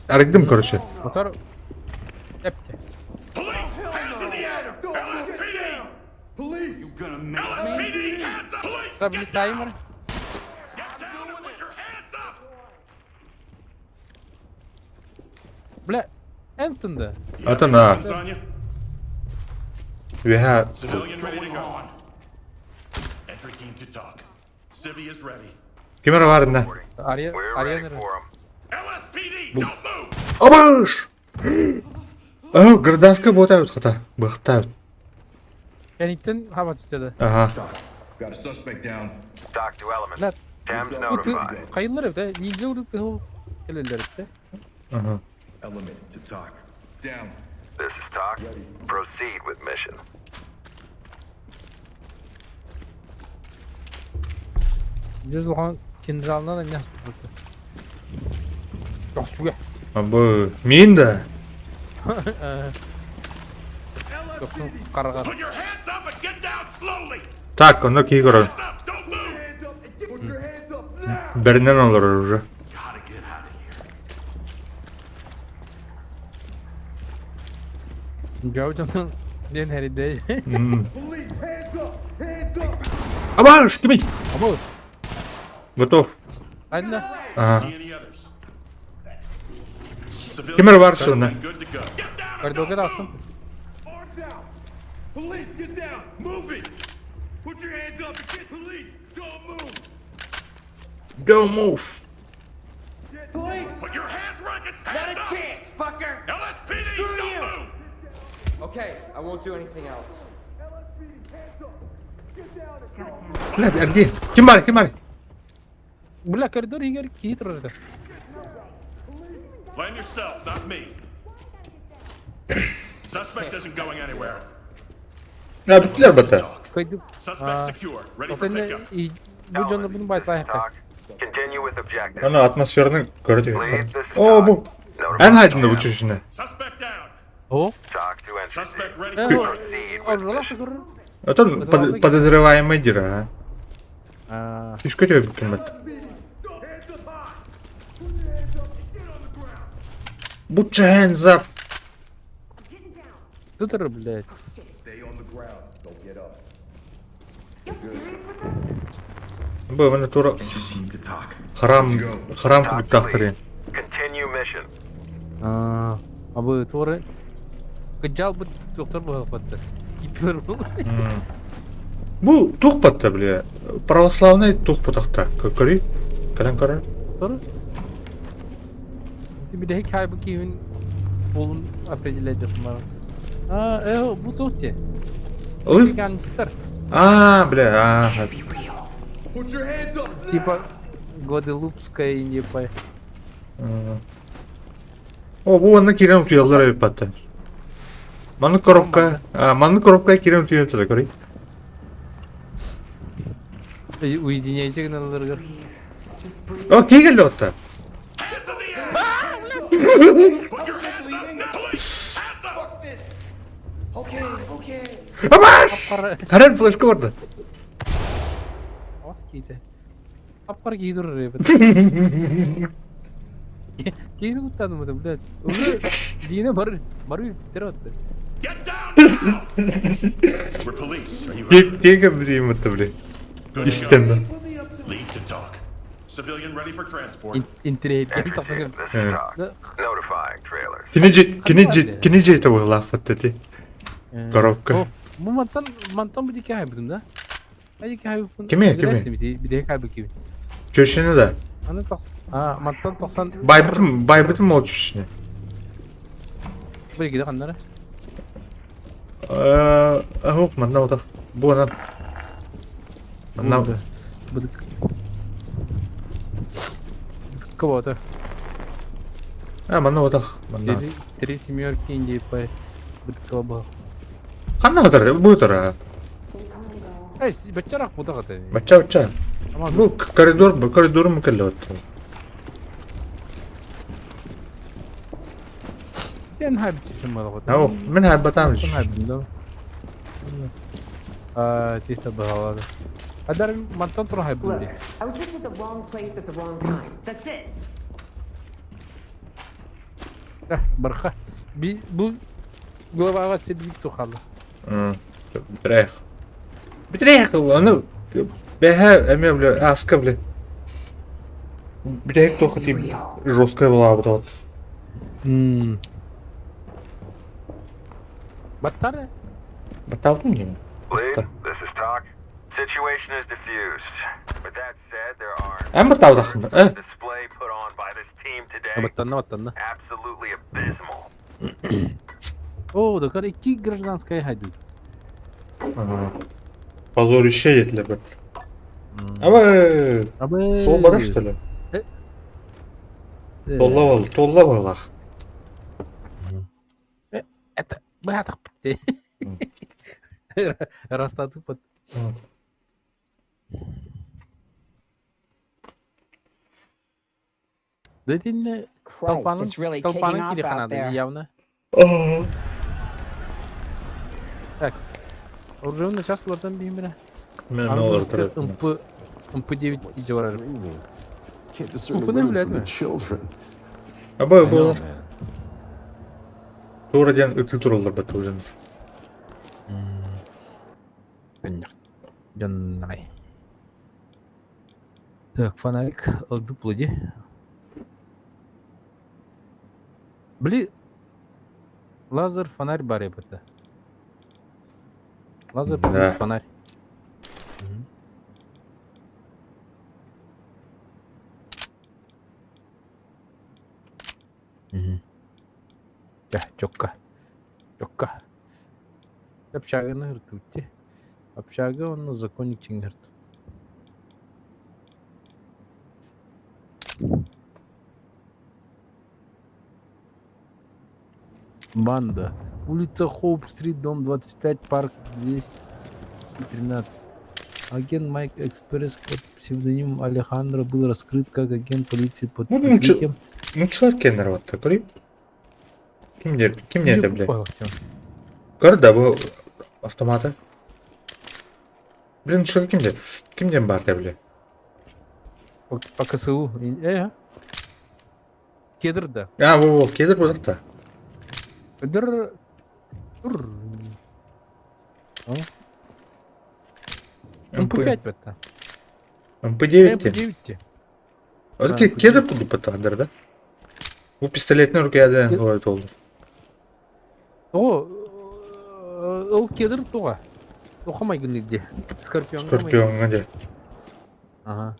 S1: Арыгдым, короче.
S2: Мотор. Эпте.
S4: Police, hands in the air.
S5: Don't move! Get
S4: LSPD.
S5: down! Police!
S7: You gonna make me?
S4: LSPD, hands up. Police,
S2: Та били
S4: get down.
S2: саймыр.
S4: Get down and put your hands up.
S2: Бля, Энтон да.
S1: Атана.
S4: Weapons on you.
S1: Веха.
S4: Civilian ready to go. Entry team to talk. Civvy is ready.
S1: Кимер барында.
S2: Ария,
S3: We're ready
S2: Ария.
S3: for 'em.
S4: LSPD, don't move.
S1: Абаш! О, гражданская ботают хата. Быхтают.
S2: Кенниктен хаба түстеді.
S1: Ага.
S5: Talk. Got a suspect down.
S3: TOC to element.
S2: Бля,
S3: Dems
S2: бу ты
S3: notified.
S2: кайылар эбит, ниндзя урдук хо келелер эбит.
S1: Ага.
S5: Element to talk. Down.
S3: This is TOC. Proceed with mission.
S2: Жазылган кинжалынан эмне турду. Жок суга.
S1: Абы, мин да.
S2: Жоксун карага.
S4: Put your hands up and get down slowly.
S1: Так, онно кийгорон.
S4: Hands up, don't move.
S5: Hands up and get, put your hands up now!
S1: Беринен олорор уже.
S7: Gotta get out of here.
S2: Жау жамдан ден хериде.
S5: Police, hands up! Hands up!
S1: Абаш, кимей!
S2: Абы,
S1: Готов.
S2: айда.
S1: Ага.
S4: See any others?
S1: Ким эрэ баар суона.
S2: Коридорга тахсым.
S7: Police, get down! Move it! Put your hands up and get police! Don't move!
S1: Don't move.
S7: Police! Put your hands where I can see! Not a chance, fucker! LSPD, Screw don't you. move!
S10: Okay, I won't do anything else.
S1: Блядь, эргий. Ким баар, ким баар?
S2: Бля, коридор иһигэр киһи турар этэ.
S4: Blame yourself, not me. Suspect isn't going anywhere.
S1: А, бүттүлэр бата.
S2: Кыйдым.
S4: Suspect secured. Ready for
S2: Отын
S4: pickup.
S2: бу дьону буну байтла
S3: Talk. Continue with objective.
S1: Аны атмосфераны көрө
S3: Lead, this is
S1: О,
S3: TOC.
S1: бу. Эн хайдында бу чүшүнэ.
S4: Suspect down.
S2: О.
S3: TOC to entry
S4: Suspect
S3: team.
S4: ready for pickup.
S3: Proceed with
S2: Оржолах
S3: mission.
S2: көрөр.
S1: Отон подозреваемый дира,
S2: А.
S1: а. Түшкө төбүп киммет. Put your hands up.
S2: Тутер, блядь.
S1: Бу мына тура храм храм
S3: TOC
S1: курдук
S3: to
S1: тахтырын.
S3: lead. Continue mission.
S2: А, абы туора кыджал бу доктор буһалпатта. Кипилер бу.
S1: Бу тух батта бля. Православный тух батахта. Көрүй. Калан көрөр.
S2: Туора. Син хай бу киһин болун определять бар. А, бу тух те.
S1: Ой.
S2: Гангстер.
S1: А, бля, ага.
S10: Put your hands up!
S2: Типа Гваделупская не по.
S1: О, бу онна кирен утуяллар эбит батта. Манны коробка, а, манны коробка кирен утуял туда, көрүй.
S2: Уединяйся гыналаргар.
S1: О, кигел отта.
S4: Hands in the air! Put your hands up now! Police! Hands up!
S10: Fuck this! Okay, okay.
S1: Амаш!
S2: Аппара
S1: Харен флешка барды.
S2: Ас кейте. Аппар кейдір репет. Кейді куттадым это, блядь. Уже Дина бар бар битер отты.
S4: Get down now! We're police. Are you heard?
S1: Теге бизим отта, бля.
S4: Good to go.
S1: Истемді.
S10: Put me up to
S4: Lead to talk. Civilian ready for transport.
S2: Интернет
S3: Entry
S2: тақсың.
S3: team, this is TOC. Notifying trailers.
S1: Кине кине кине жейті лафатта ти. Коробка.
S2: Бу мантан мантан бу дике хайбыдым да. Ай дике хайбын.
S1: Кими, кими?
S2: Биде хайбы кими.
S1: Чөшүнү да.
S2: Аны тақс. А, мантан 90
S1: Байбытым байбытым ол чөшүнү.
S2: Бу дике каннары.
S1: Э, ох, манна отах. Бу анан. Манна.
S2: Бу Кого-то.
S1: А, манна отах. Манна.
S2: Три, три семерки не по. Бу
S1: Ханна отар, бу отар.
S2: Эй, бачарак бу тагы.
S1: Бача бача. Бу коридор, бу коридор мукелле отта.
S2: Сен хайбы чешем мала.
S1: Ау, мен хайбатам.
S2: Сен хайбы да. А, тихо бахалады. Адар мантан тура хайбы.
S8: Look, I was just at the wrong place at the wrong time. That's it.
S2: Барха. Би бу главага себит тухалы.
S1: Брех. Брех, аны бэхэ эме бля, аска бля. Брех то хати жесткая была вот вот.
S2: Баттары?
S1: Баттаутун не.
S3: Lead, this is TOC. Situation is diffused. With that said, there are
S1: Эм баттаудахын. Э,
S3: display put on by this team today.
S2: Баттанна баттанна.
S3: Absolutely abysmal.
S2: О, докар икки гражданская хайды.
S1: Позорище детле бит. Аба,
S2: Абы.
S1: Сол бара что ли? Толла бол, толла балах.
S2: Это батах. Растаты под. Дэтинне
S9: Christ,
S2: толпанын
S9: it's really kicking
S2: толпанын
S9: off
S2: кири
S9: out
S2: канады
S9: there.
S2: явно. Так. Оружие сейчас улардан беймире.
S1: Мен олар тұрады.
S2: МП МП9 иже барар.
S5: Can't discern the
S2: Open them,
S5: women from the
S2: блядь.
S5: children.
S1: Аба
S5: I know,
S1: болар.
S5: man.
S1: Тура ден үтү туралар бат уже.
S2: Жоннай. Так, фонарик алды плоди. Били лазер фонарь баар эбит. Лазер плюс
S1: Да.
S2: фонарь. Мгм. Чэ, чокка. Чокка. Общаганы ыртыбытти. Общага онно законник чиҥнэрт. Банда. Улица Хоуп-стрит, дом 25, парк 213. Агент Майк Экспресс под псевдонимом Алехандро был раскрыт как агент полиции под
S1: Ну,
S2: прикрытием.
S1: Нууччалар кэннэр батта көрүй. Ким диэр, ким диэтэ
S2: Дьэ,
S1: бile?
S2: бу
S1: Көр да бу автоматы. Блин, нууччалар ким диэн? Ким диэн баар бile?
S2: По, по КСУ. Э, кедр да.
S1: А, во, во, кедр буолар да.
S2: Кедр... Тур. МП5 бетта.
S1: МП9 диэн.
S2: МП9 те.
S1: Ол кедр курдук баттаҕандар да? Бу пистолетный рукоятын олорду.
S2: О, ол кедр туға. Туха майгыннык де. Скорпион.
S1: Скорпионҥа дии.
S2: Ага.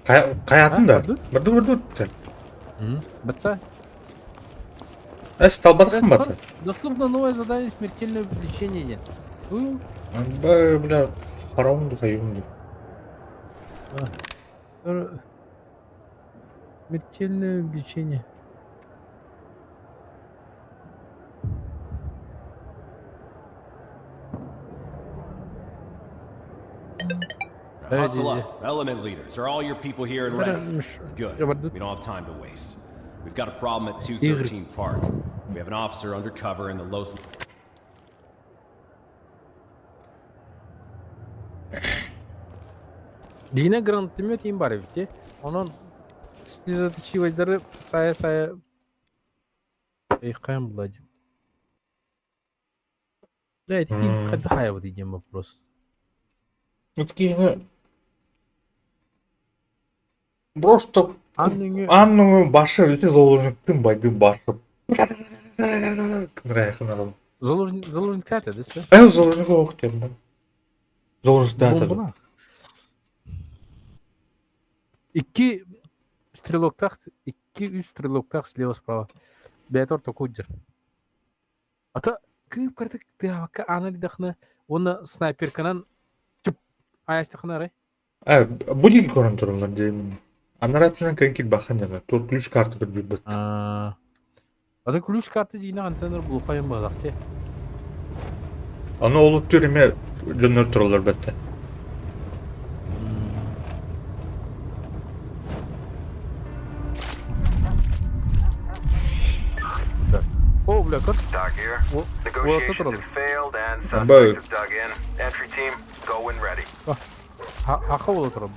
S1: Хайатын да? Барды барды
S2: Батта.
S1: Эс талбатахын батта.
S2: Доступно новое задание смертельное увлечение нет.
S1: Бля, хараунду хайунду.
S2: Смертельное увлечение.
S7: Hustle up. Element leaders, are all your people here and ready? Good. We don't have time to waste. We've got a problem at 213 Park. We have an officer undercover in the Los...
S2: Дина гранатомет им бар эбит Онон слезоточивайдары сайа-сайа Эйхайм Владим. Бля, это хайа вот идем вопрос.
S1: Ну такие, Просто анну башы өте заложниктың байдың башы. Кынырайхын
S2: Заложник, заложник это, да, все?
S1: Э, заложник ох тем. Заложник да, да.
S2: Икки стрелоктах, икки үс стрелоктах слева справа. Бэйэтэ ортоку сылдьар. Ата кыып кырдык тыаабакка аана дидэххинэ уонна снайперканан чып айастахына арай.
S1: Э, бу диэки көрөн тураллар диэмин. Анараатынан кэлин киирбэххин диэн тур ключ карта көрдүүрбүт.
S2: Ата ключ карта дьиҥнээх антеннар булухайын быһалаах дии.
S1: Аны олуттуур эмиэ дьоннор тураллар бэтте.
S2: О, бля, көр.
S3: TOC here.
S2: Уолаттар
S3: Negotiations
S2: тураллар.
S3: have failed and
S1: Бай.
S3: suspects have dug in. Entry team, go when ready.
S2: Хаха буола турар.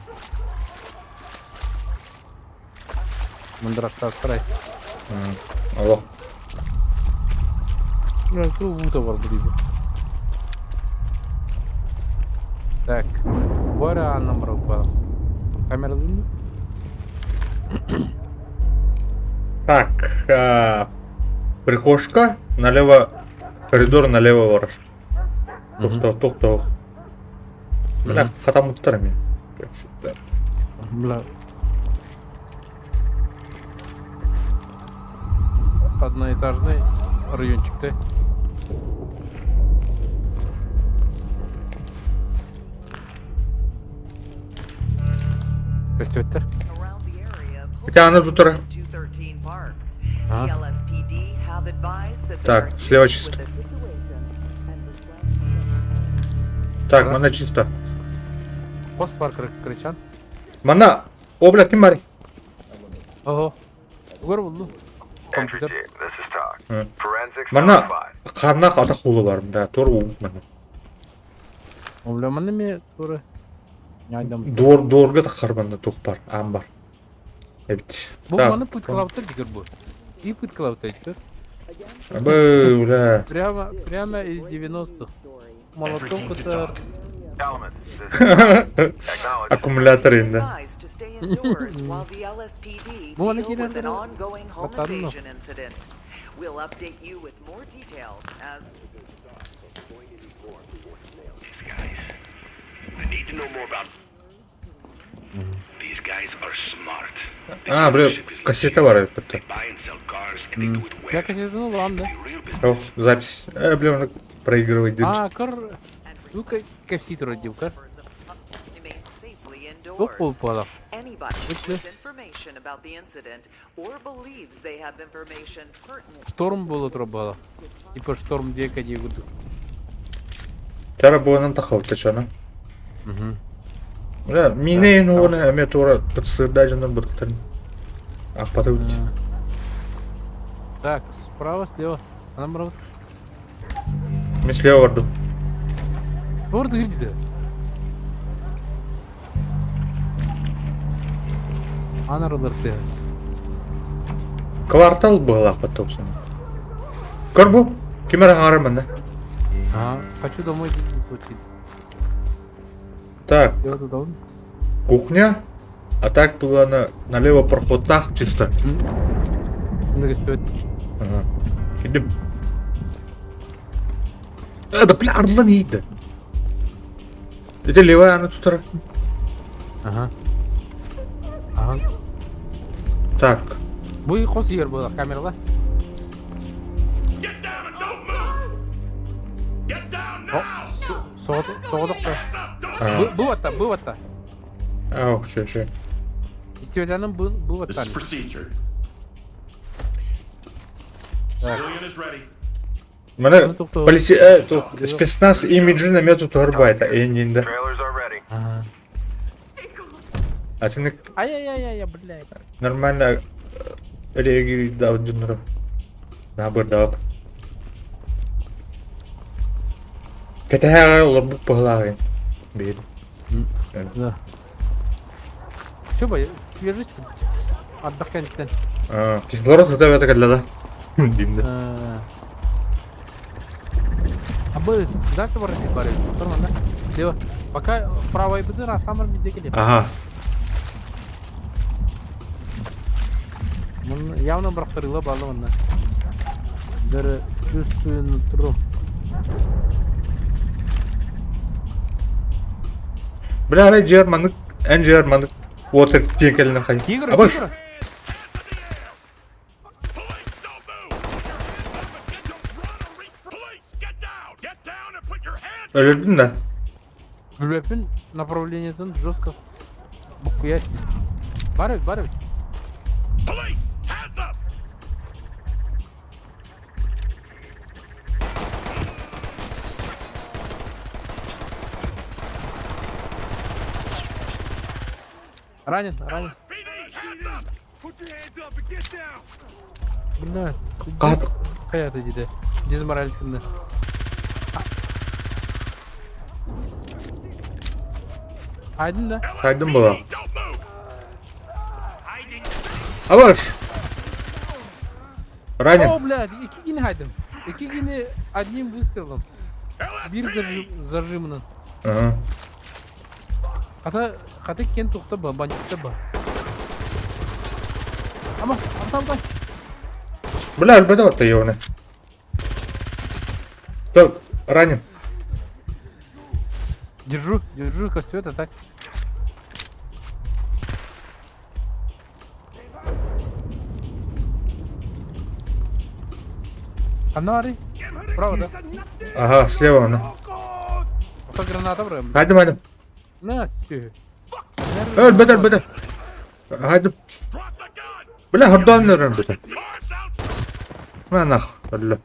S2: Мындыраштааттарай.
S1: Алло.
S2: Бля, уута бар бу диибин. Так, бу эрэ аанынан баралбатым. Камералыын
S1: Так, прихожка, налево, коридор налево барар. Тохтоо, тохтоо. Бля, хатаммыттар эмиэ.
S2: Бля. Одноэтажный райончик ты. Көстүбэттэр.
S1: Ити аны тутара. Так, слева чисто. Так, манна чисто.
S2: Хос бар кричан.
S1: Манна, о, бля, ким барый?
S2: Ого. Угар булду.
S3: Entry
S2: Компьютер.
S3: team, this is TOC. Forensics
S1: Манна
S3: notified.
S1: хааннаах атах уулу бар, да, туор уу манна.
S2: Бля, манна эмиэ туора ньайдам.
S1: Дуор, дуорга таххар манна туох бар, аан бар. Эбит.
S2: Бу
S1: Так.
S2: маны пыткалаабыттар дигэр бу. И пыткалаабыттар дигэр.
S1: Б, бля.
S2: Прямо, прямо из 90-х. Молоток это...
S1: Аккумулятор инде.
S2: Бу аны киирэн баттадым
S1: А, бля, кассета бар эбит.
S2: Я кассетаны улам да.
S1: О, запись. Э, бля, он проигрывает.
S2: А, көр... Ну, кэпсии турар дии, көр. Туох буолбатах. Шторм буола турар буолла. Типа шторм диэки дии курдук.
S1: Тара буонан тахабыта чана. Бля, мине уона эме тура подсырда дьоннор бытыктарын. Ахпатыбыт.
S2: Так, справа, слева. Анан барабыт.
S1: Мен слева бардым.
S2: Орды кирдиде. Анарылар тыа.
S1: Квартал быһылаахпыт тупсан. Көр бу, ким эрэ хаҥарар манна.
S2: Ага, хочу домой получить.
S1: Так, кухня. А так было на, налево проходтаах чисто.
S2: Многостоит.
S1: Ага. Идем. Это бля, арлан иди. Это левая она тут.
S2: Ага. Ага.
S1: Так.
S2: Бу хос ер буолар камерала. Соҕотох Бу батта, бу батта.
S1: Ау, все, все.
S2: Истибэтэнин бу бу баттан.
S1: Мана полиция спецназ имиджин эмиэ тутуһар баайта эйининдэ. Атинник
S2: Ай-яй-яй-яй, блядь.
S1: нормально реагирует дьонноро. Наабырдаап. Кэтэһээҕэ олорбут быһылааҕын биир.
S2: Да. Че бы, свежесть ардах кэнниттэн.
S1: Кислород хата бэта кэллэ да. Динде.
S2: А бы дальше бар бар. Нормально. Слева. Пока правой быды раз там бидде келе.
S1: Ага.
S2: Явно бырахтарыла баалы манна. Даже чувствую нутро.
S1: Бля, арай дьиэр маннык, эн дьиэр маннык уотар тиэн кэлинэн хай.
S2: Тигр,
S1: Абаш!
S2: тигр!
S1: Өлөрдүн да?
S2: Билбэппин направлениетын жестко буккуйа Бар эбит, бар эбит. Ранен, ранен. Бля,
S1: Хат.
S2: хайата диде. Дизмораль гынна. Айдын да?
S1: Хайдым була. Абаш! Ранен.
S2: О, блядь, икки кини хайдым. Икки кини одним выстрелом. Биир зажим, зажимынан.
S1: Ага.
S2: Хата, хата кен тухта ба, бандитта ба. Ама, ама
S1: Бля, өлбөтө батта ёбана. Так, ранен.
S2: Держу, держу костюм, так. Анари. Право, да?
S1: Ага, слева она.
S2: Ото граната бро.
S1: Хайдым, хайдым.
S2: На, все.
S1: Өлбөтө, өлбөтө. Хайдым. Бля, хордоон өлбөтө. На нах, өллө.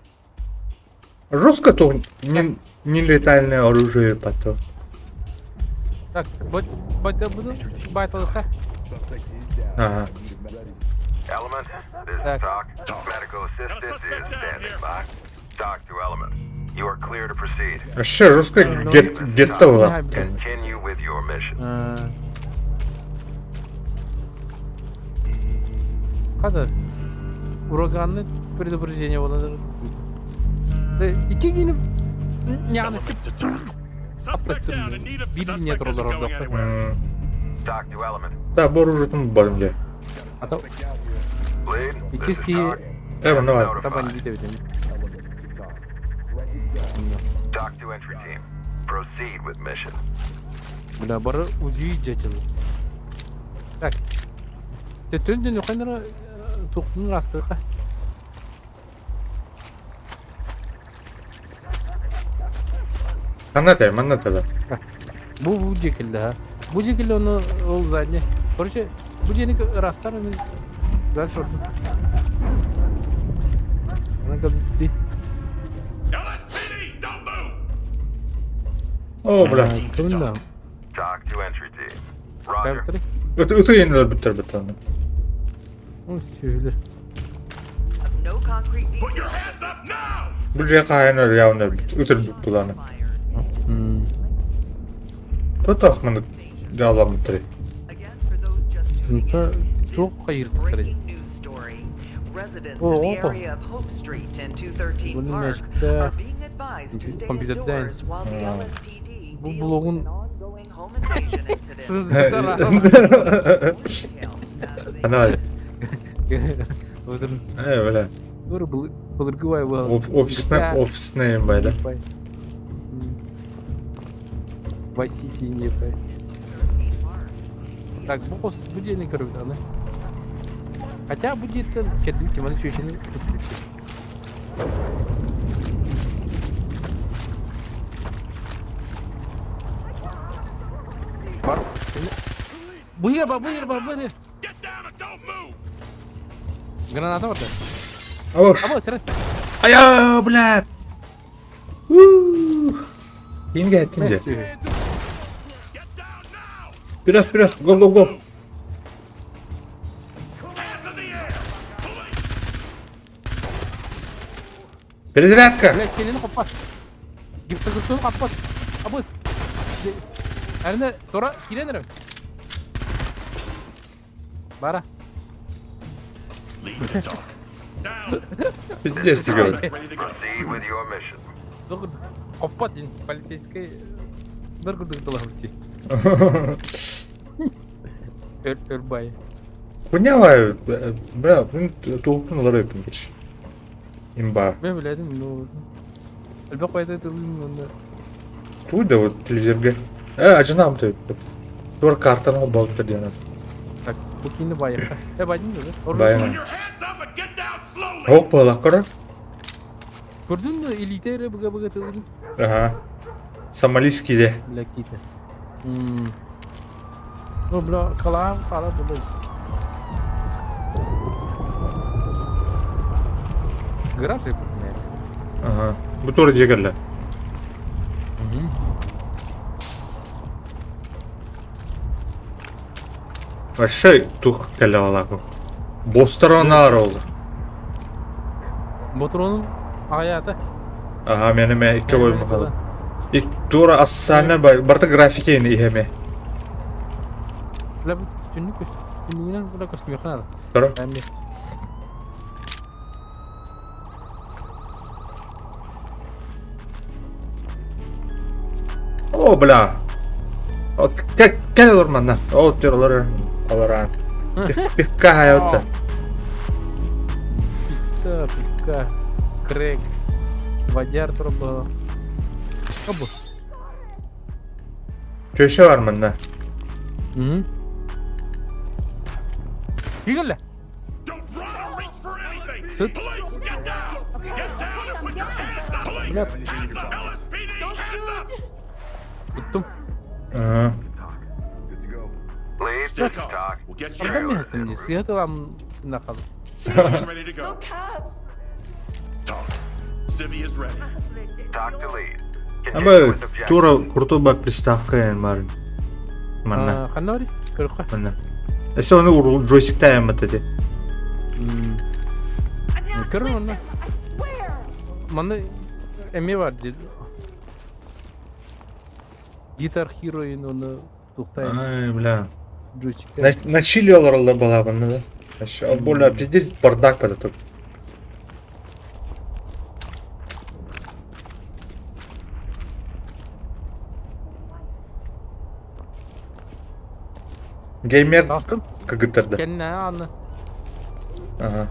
S1: Жестко то не, не летальное оружие потом.
S2: Так, вот, вот буду байталыха.
S1: Ага.
S3: Element, this is
S2: Так.
S3: TOC. Medical assistance is standing by. TOC to Element. You are clear to proceed.
S1: Вообще жестко гет, гетто была.
S3: Continue with your mission.
S2: Хата. Ураганный предупреждение было. Икки кини яны. Аттаттым. Биир линия тураллар ордохтор.
S1: Да, бу оружиетын барым дьэ.
S2: Ата иккис киһи
S1: Э, манна бар.
S2: та бандит эбит эми. Бля, бары УЗИ дьэтил. Так. Төттөн дөн уханара туктун растыка.
S1: Ханна этэ, манна этэ да.
S2: Бу бу дьиэ ха. Бу дьиэ ону ол задний. Короче, бу дьиэни ырастар мин дальше ордум. Она как ты.
S1: О, бля.
S2: Кымна.
S1: Ыты ыты иэнилэр бүттэр бүттэр.
S2: Ну, сүөлөр.
S1: Бу дьиэ хаһайын өлүөҕүн өлбүт, ыт өлбүт булааны. Тотах маны дьаалламмыттарый.
S2: Ничего, туох хайыртыктарый? О, Буну мэште компьютерден. Бу блогун
S1: Ана
S2: Өтөр.
S1: Э, бля.
S2: Өр былыргы бай был.
S1: Офисный, офисный бай, да?
S2: Vice City не бай. Так, бу хос бу диэни көрөбүт аны. Хотя бу диэттэн кэлбит тиманы чүөчэни Бар. Бу ер бар, бу ер бар, бу ер. Граната бар да.
S1: Ош.
S2: Абы, сірет.
S1: Ая, блядь. Кинге эттин де. Вперед, вперед, го, го, го. Перезарядка!
S2: Блядь, келini kapat. Гипсокартон kapat. Абыс. Әрне, тора, киленерем. Бара.
S1: Пиздец ты говоришь.
S2: Dur, kapat in. Полицейский. Dur, dur, dur, dur, Өр, өрбай.
S1: Хуйня бля, мин тууппун олорор эбиппин короче. Имба.
S2: Мен биледим, ну. Элбэх байда тылын онда.
S1: Туй да вот телевизорга. Э, ажынаам ты. Тур картаны холбообуттар диэн.
S2: Так, бу киини байыха. Э, байдын да?
S1: Байым. Ок буолах көрөр.
S2: Көрдүн да элите эрэ быга быга тылын.
S1: Ага. Сомалийский де.
S2: Бля, киите. Ну, бля, калаам кала булай. Гараж блядь.
S1: Ага. Бу тура дьиэ кэллэ. Вообще тух кэллэ балаку. Босторон олду.
S2: Ботронун аята.
S1: Ага, мен эме икки бойум халы. Ик тура ассана барта графики ини иһеме.
S2: Бля, түннүк көс. Түннүгүнэн бля көстүмүөххэ наада.
S1: Тура. О, бля. Кэл олор манна. Ол түр олор олоран. Пивка хаятта.
S2: Пицца, пивка, крэк, водяр турба. Обу.
S1: Köşe var манна.
S2: Мм. Кигелле. Сыт. Бля. Туттум.
S1: Ага.
S2: Онтон миһэстим дии. Сыһа тылам нахал.
S1: Аба тура куртуба приставка эн бар. Манна.
S2: Ханна барый? Көрөххө.
S1: Манна. Эсэ ону урул джойстикта эммат эти.
S2: Көрөр онно. Манна эмиэ бар дии. Guitar Hero оны тухтай.
S1: Ай, бля.
S2: Джойстик.
S1: На, на чили олороллор балабанна да. Вообще, Более пиздец бардак под это. Геймер
S2: Таҕыстым.
S1: кыргыттарда.
S2: Кэннэ анны.
S1: Ага.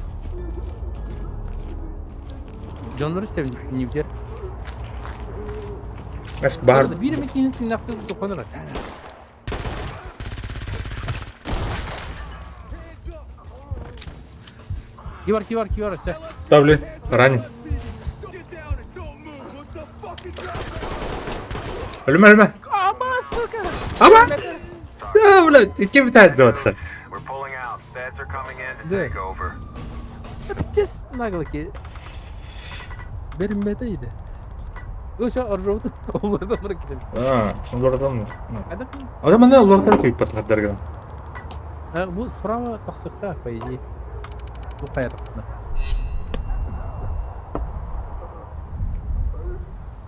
S2: Дьоннор истэбин ньибдер.
S1: Эс баар.
S2: Биир эмэ киһини тыыннаахтыы тохонор. Кивар, кивар, кивар, все.
S1: Да, блин, ранен. Өлүмэ, өлүмэ.
S2: Ама, сука!
S1: Ама! Да, блядь, ким битает оттан?
S3: We're pulling out. Feds are coming in to
S2: Да.
S3: take over.
S2: Пиздец наглый. Бериммете иде. Ошо оржобут олордон бара кирем.
S1: А, олордон.
S2: Кайда
S1: Ада мана олордон күйүп батырдарган.
S2: Бу справа тахсыкта, по идее. Бу каятакта.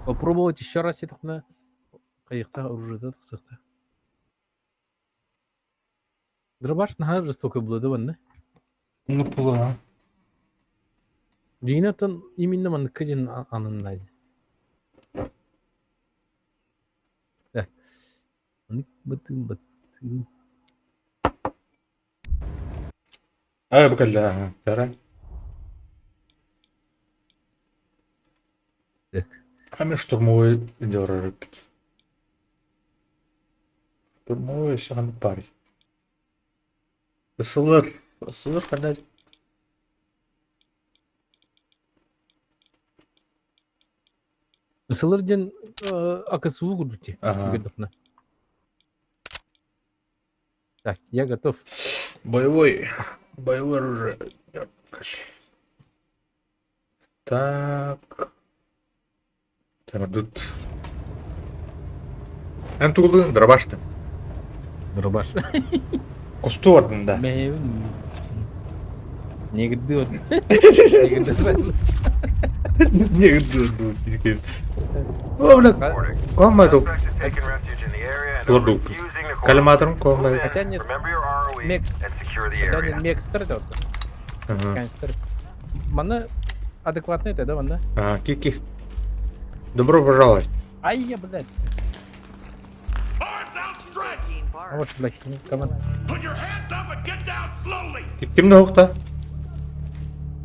S2: Попробовать еще раз етахна. Кайыкта оружиеда тахсыкта. Дробаш наһаа жестокий было да манна.
S1: Ну, пула.
S2: Дьиҥинэн именно манныкка диэн ананна Так. Маннык бытыы бытыы.
S1: А, бу кэллэ, тара.
S2: Так.
S1: Ами штурмовой дёрер. Штурмовой сахан пари. Ысылыр, ысылыр кандай.
S2: Ысылыр диэн АКСУ курдук дии.
S1: Ага.
S2: Көрдөххүнэ. Так, я готов.
S1: Боевой, боевое оружие. Так. Так, тут. Эн тугулун дробашты.
S2: Дробаш.
S1: Кусту бардын да.
S2: Мэйбин. Негирди вот.
S1: Не, О, блядь. Комма тут.
S3: Suspects have taken refuge in the area and are
S1: Лордук.
S3: refusing to
S1: Коллиматором
S3: cooperate.
S1: комма.
S3: Move in,
S2: Хотя нет.
S3: Remember your ROE
S2: Мег.
S3: and secure the
S2: Хотя
S3: area.
S2: нет, мекстер это вот.
S1: Ага.
S2: Канистр. Манна адекватный это, да, манна?
S1: А, кики. Добро пожаловать.
S2: Ай, я, блядь.
S4: Arms outstretched!
S2: А вот, блядь, ну, команд.
S4: Put your hands up and get down slowly!
S1: Ким нохта?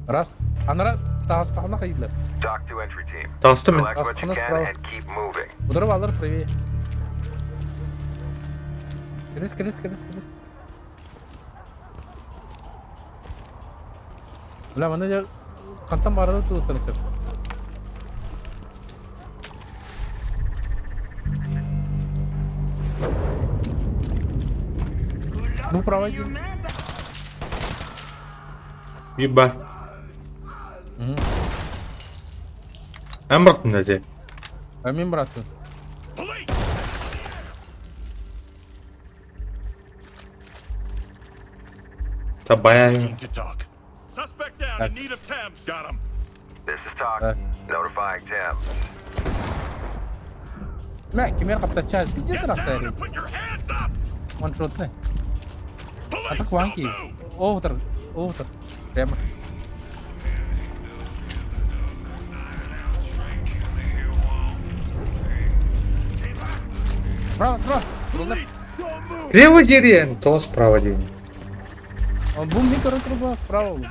S2: Раз. Анара тағыстағына қайдылар.
S3: Dock to entry team.
S1: Таҕыстым мин.
S3: Collect what you
S2: Астана
S3: can
S2: справа.
S3: and keep moving.
S2: Удары алар правее. Кадыс, кадыс, кадыс, кадыс. Бля, мана жа қантан барады туыттан сөп. Ну, право.
S1: Биба. Эн бардын дии.
S2: А мен братым.
S4: Police!
S1: Та бая.
S4: Need to talk. Suspect down in need of TEMS. Got him.
S3: This is TOC.
S2: Так.
S3: Notifying TEMS.
S2: Мә, кемер қаптача. Пиздец
S4: Get
S2: раз
S4: down and put your hands up!
S2: Ваншотны.
S4: Police,
S2: Атак
S4: don't
S2: ванки.
S4: move!
S2: Оутер, оутер. Прямо. Справа, справа.
S4: Police, don't move!
S1: Слева дерен, то справа дерен.
S2: Он бум микро труба справа. уже.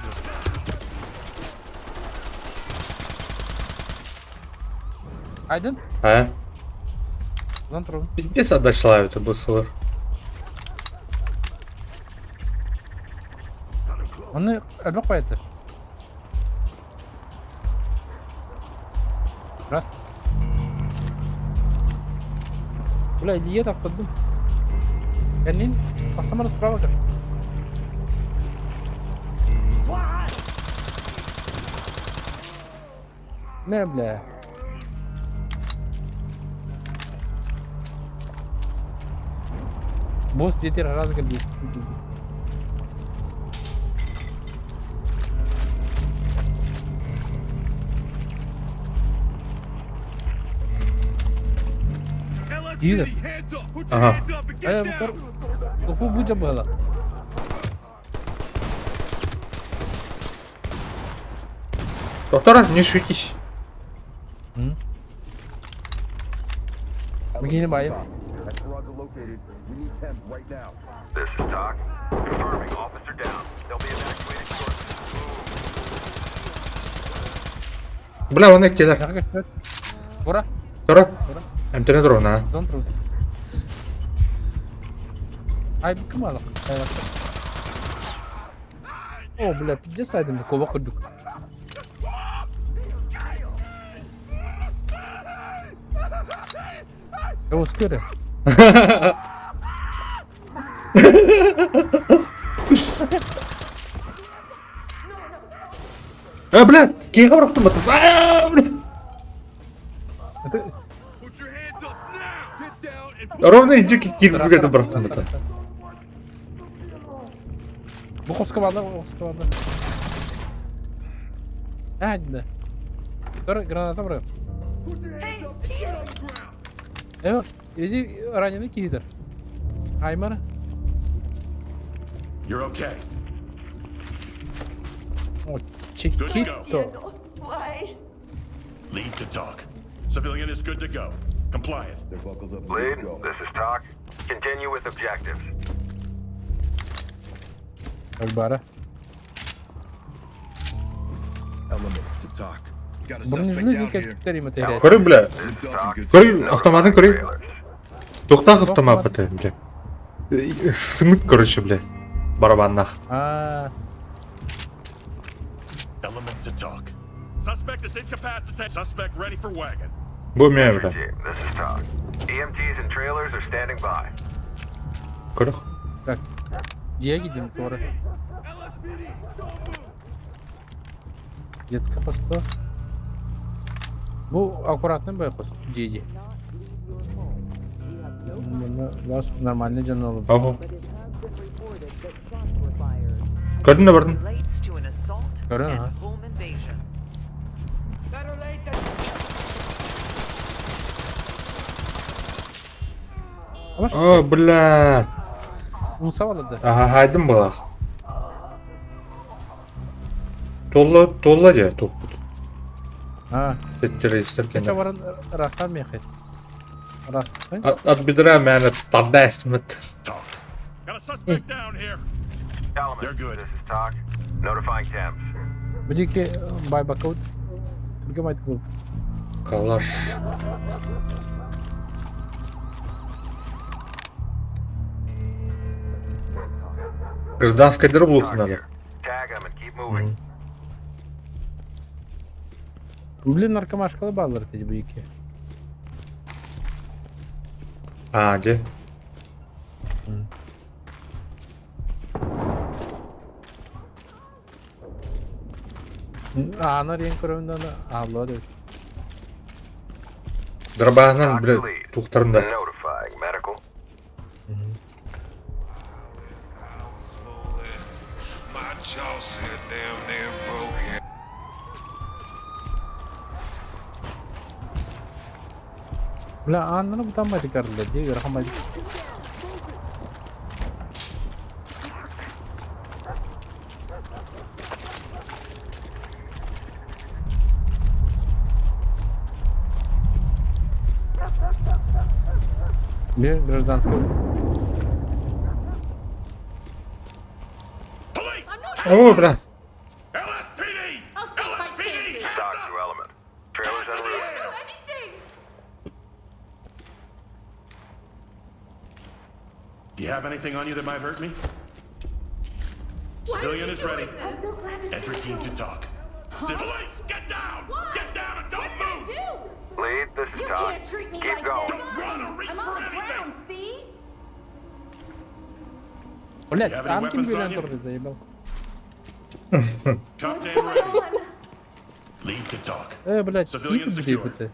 S2: Айден,
S1: А?
S2: зон труба.
S1: Пиздец отдашла это бысылыр.
S2: Оны әлбәк қояды. Раз. Бля, илие таптырдым. Кәнин, тасамар справа кір. Не, бля. Босс жетер раз кірді.
S4: LSPD, hands up! Put your
S1: Ага.
S4: hands up and
S2: Э,
S4: get down!
S2: Туху будя было.
S1: Доктор, не светись.
S2: Бігені байып.
S5: Escalon's located. We need temps right now.
S3: This is TOC. Confirming officer down. They'll be evacuated shortly. Move.
S1: Бля, он эккелер.
S2: Яха көстүбэт. Ура.
S1: Тура. Эмтэнэ туруна.
S2: Дон турбут. Ай, ким алак? О, бля, пиздец айдым, куба курдук. Оскөрө.
S1: Э, бля, киһиэхэ бырахтым баттым. Аа, бля. Ровно иджи киирбүгэ бырахтым бата.
S2: Бу хоско баалар, хоско баалар. Аа, да. Тор граната бырах. Э, иди раненый киһитер. Аймар.
S4: You're okay.
S2: О, чекито.
S8: Why?
S4: Lead to talk. Civilian is good to go. Compliant.
S5: They're buckled up and
S3: Lead,
S5: good to go.
S3: this is TOC. Continue with objectives.
S2: Акбара.
S5: Element to talk. Got a suspect
S2: Бронежилет
S5: down here.
S2: кэттер им это
S1: Көрүн, бля.
S3: This is TOC.
S1: Көрүн, автоматын көрүн.
S3: Trailers.
S1: Туохтаах автомат бата, бля. Сымыт, короче, бля. Барабаннах.
S2: Аа,
S4: Element to talk. Suspect is incapacitated. Suspect ready for wagon.
S1: Бу мэ, бля.
S3: Team, this is TOC. EMTs and trailers are standing by.
S1: Көрөх.
S2: так. Дьиэ киирдим туора. Детская хосто. Бу аккуратный байкос дьиэ Мына вас нормальный дьон олорбут.
S1: Ого. Көрдүн да бардын.
S6: Relates to an assault
S2: Көрөн,
S6: and
S2: аха.
S6: home invasion.
S2: Абаш,
S1: О, бля.
S2: Муса балады.
S1: Аха, хайдым балах. Толла, толла дьэ, тухпут.
S2: Аа,
S1: Террористер
S2: кече
S1: кэнэ.
S2: баран растан мехет. Рас.
S1: От бедра мээнэ тарда эстимит.
S4: Talk. Got a suspect down here.
S3: Element,
S4: They're good.
S3: this is TOC. Notifying temps.
S2: Бу диэки байбакка түргэн байдык буолбут.
S1: Калаш. Гражданская дыры
S3: TOC
S1: надо.
S3: here. Tag them and keep moving.
S2: Блин, наркомашкалы баалар этэ бу диэки.
S1: А, где?
S2: Аанар ең көрөмүн да ааллар эбит.
S1: Дробаһынан,
S3: TOC
S1: бля,
S3: to lead.
S1: тухтарында.
S3: Notifying medical.
S11: My jaw said damn near broke.
S2: Бля, ааннары бутан байдык арыллар дии, ыарахан байдык. Бир гражданский.
S4: Police!
S1: О, бля.
S4: LSPD!
S8: I'll take my
S4: LSPD!
S8: chances.
S4: Hands
S3: TOC
S4: up!
S3: to element. Trailers en
S8: I
S3: route.
S8: didn't do anything.
S4: Do you have anything on you that might hurt me?
S8: Why are
S4: Civilian
S8: you
S4: is ready.
S8: doing this? I'm so glad to see
S4: Entry
S8: you.
S4: team to talk.
S8: Huh?
S4: Police, get down!
S8: Why?
S4: Get down and don't
S8: What did I
S4: move!
S8: do?
S3: Lead, this is
S8: You
S3: TOC.
S8: can't treat me
S3: Keep
S8: like
S3: going.
S8: this.
S4: Don't run or reach
S8: I'm
S4: for
S8: on the
S4: anything!
S8: ground, see?
S2: Блядь,
S4: You have any
S2: там ким
S4: weapons on
S2: билен
S4: you?
S2: турды заебал.
S4: Cuffed and ready. Lead to talk.
S2: Э, блядь,
S4: Civilian
S2: ким
S4: secured.
S2: билбити.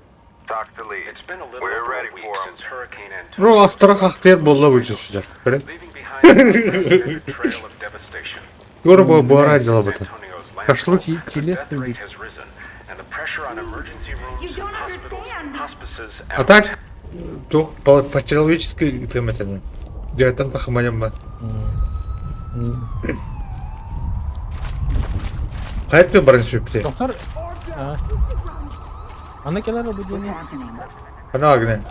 S3: TOC to lead.
S11: It's been a little
S3: We're
S11: over
S3: ready
S11: a week
S3: for 'em.
S11: since Hurricane Antonio,
S1: Ро, астарах ахтер болла вычислер. Көрө.
S11: leaving behind an unprecedented trail of devastation.
S1: Көрө бу буара дела
S11: Since
S1: бата.
S11: Antonio's
S1: Шашлык.
S11: landfall, the
S2: Чилес
S11: death rate has risen, and the pressure on emergency rooms,
S8: You don't
S11: hospitals,
S8: understand.
S11: hospices,
S1: А
S11: and
S1: так, тух по по-человечески тэмэтэн. Дьэтэн тахманям ба. Хайт барын сүпте.
S2: Доктор. А. Аны келер бу
S9: What's
S2: диэни.
S9: happening?
S1: Ана агне.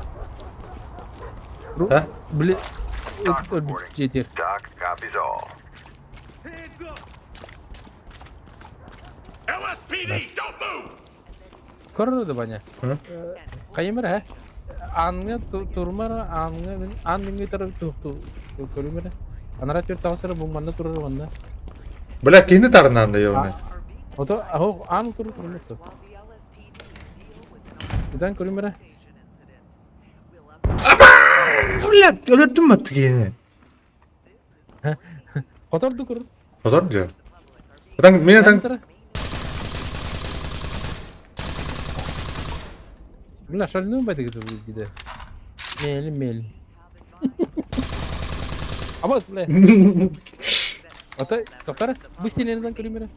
S1: А?
S2: Били ыт өлбүт дьиэтигэр.
S3: TOC copies all.
S4: LSPD, don't move!
S2: Көрөр да Ваня. Хайым эрэ Ааҥҥа турумар ааҥҥа мин аан миҥҥэ турар туохту көрүм эрэ. Анараа түөрт таҕыс эрэ бу манна турар манна.
S1: Бля, кини тарнаан да ёбаный.
S2: Ото аһо аан турар турар Итан көрүм эрэ.
S1: Бля, өлөрдүм баттı кини.
S2: Хоторду көр.
S1: Хотор дьэ. Атан мен атан
S2: Бля, шальную байтыгы диде. Мели, мели. Абас, бля. Ата, тоқтар, бу стенерден көрүм эрэ.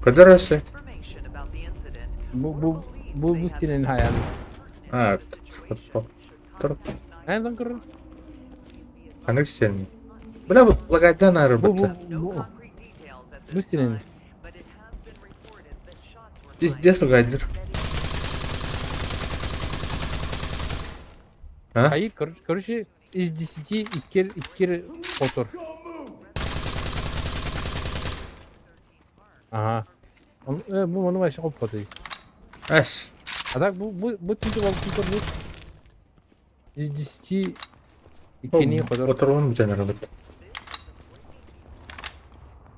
S1: Көдөр өссө.
S2: Бу бу бу бу стенен хаян.
S1: А, Тор.
S2: Хайдан көрөр.
S1: Ханнык стен? Бля, бу лагайдан ары
S2: Бу бу
S1: бытта.
S2: бу бу стенен.
S1: Пиздец лагайдыр. А?
S2: Хайы, короче, из 10 иккер иккер хотор. Ага. Он, бу ону вообще хоппотой.
S1: Эс.
S2: А так бу бу бу түнтү болтун көрбүт. Из 10 иккини хотор.
S1: Отыруын бүтэн ары бытта.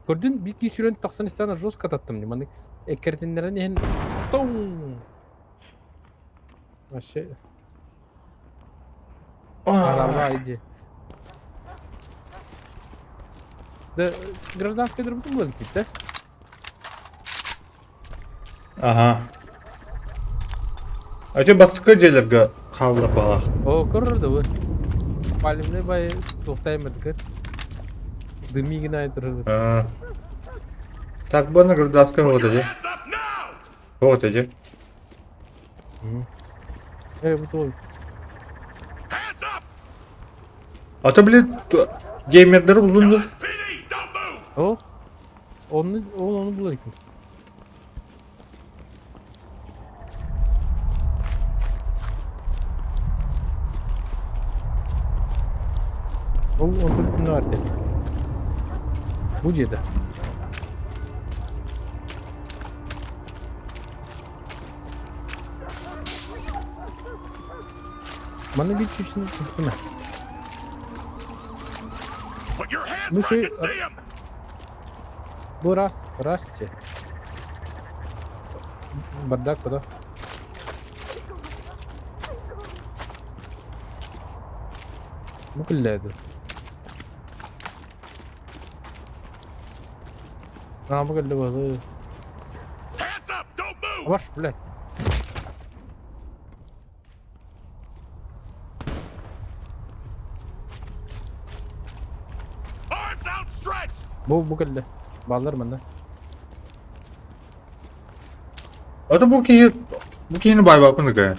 S2: Көрдүн бир киһи сүүрэн тахсан истэҕинэ жестко таттым дии. Маннык эккирэтиннэрэн иһэн тоҥ Вообще Давай иди. Да гражданская дробутун буолан киирдэ.
S1: Ага. А те бастыкы дьиэлэргэ хаалла баҕалаах.
S2: О, көрөр да бу. Палевный бай туохтаймадыгар. Дымигин айтырыр.
S1: А. Так, бу гражданская вот эти. Вот эти.
S2: Э, бу туой.
S1: А то, блин, геймердер булунду.
S2: О, оны, ол оны булар экен. Ол онтон күнү арты. Бу дьиэтэ. Маны биир сүүсүн туттума. Бу ши бу раз раз че. Бардак куда? Бу күллээди. Аа бу кэллэ баһы. Ваш, блядь. Бу бу кэллэ. Бааллар манна.
S1: А то бу киһи бу киһини баайбаппын ыга.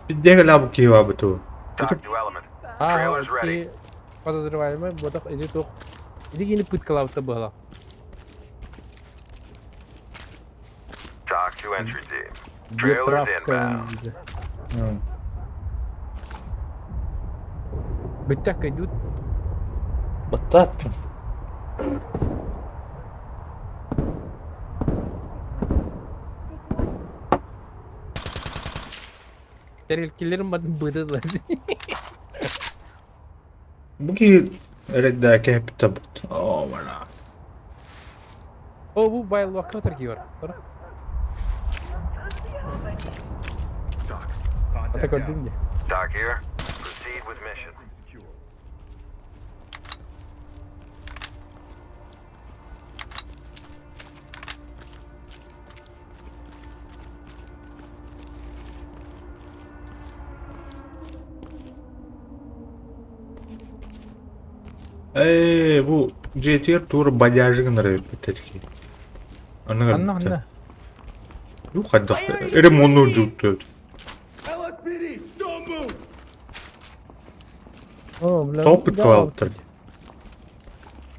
S1: Пиздеге бу киһи баабыту.
S3: TOC to element.
S2: Аа,
S3: Trailers ready.
S2: ити подозреваемый буотах или туох или кини пыткалаабыта быһалаах.
S3: TOC to entry team. Trailers
S2: Деправка
S3: inbound.
S2: диде. Бүттэх идут.
S1: Баттат.
S2: Тэрилкилэрин барын быдылар.
S1: Бу киһи эрэддээ кэһэппитэ бут. Оо, бала.
S2: О, бу байылбакка отар бар. Тора. Ата көрдүм де.
S3: TOC here. Proceed with mission.
S1: Ээ, бу GTR тур бодяжы гынар эбит Анна
S2: Анна анна.
S1: Юу хайдах ремонту жутту.
S4: LSPD, don't move!
S2: О, бля.
S1: Топ пыткалаабыттар.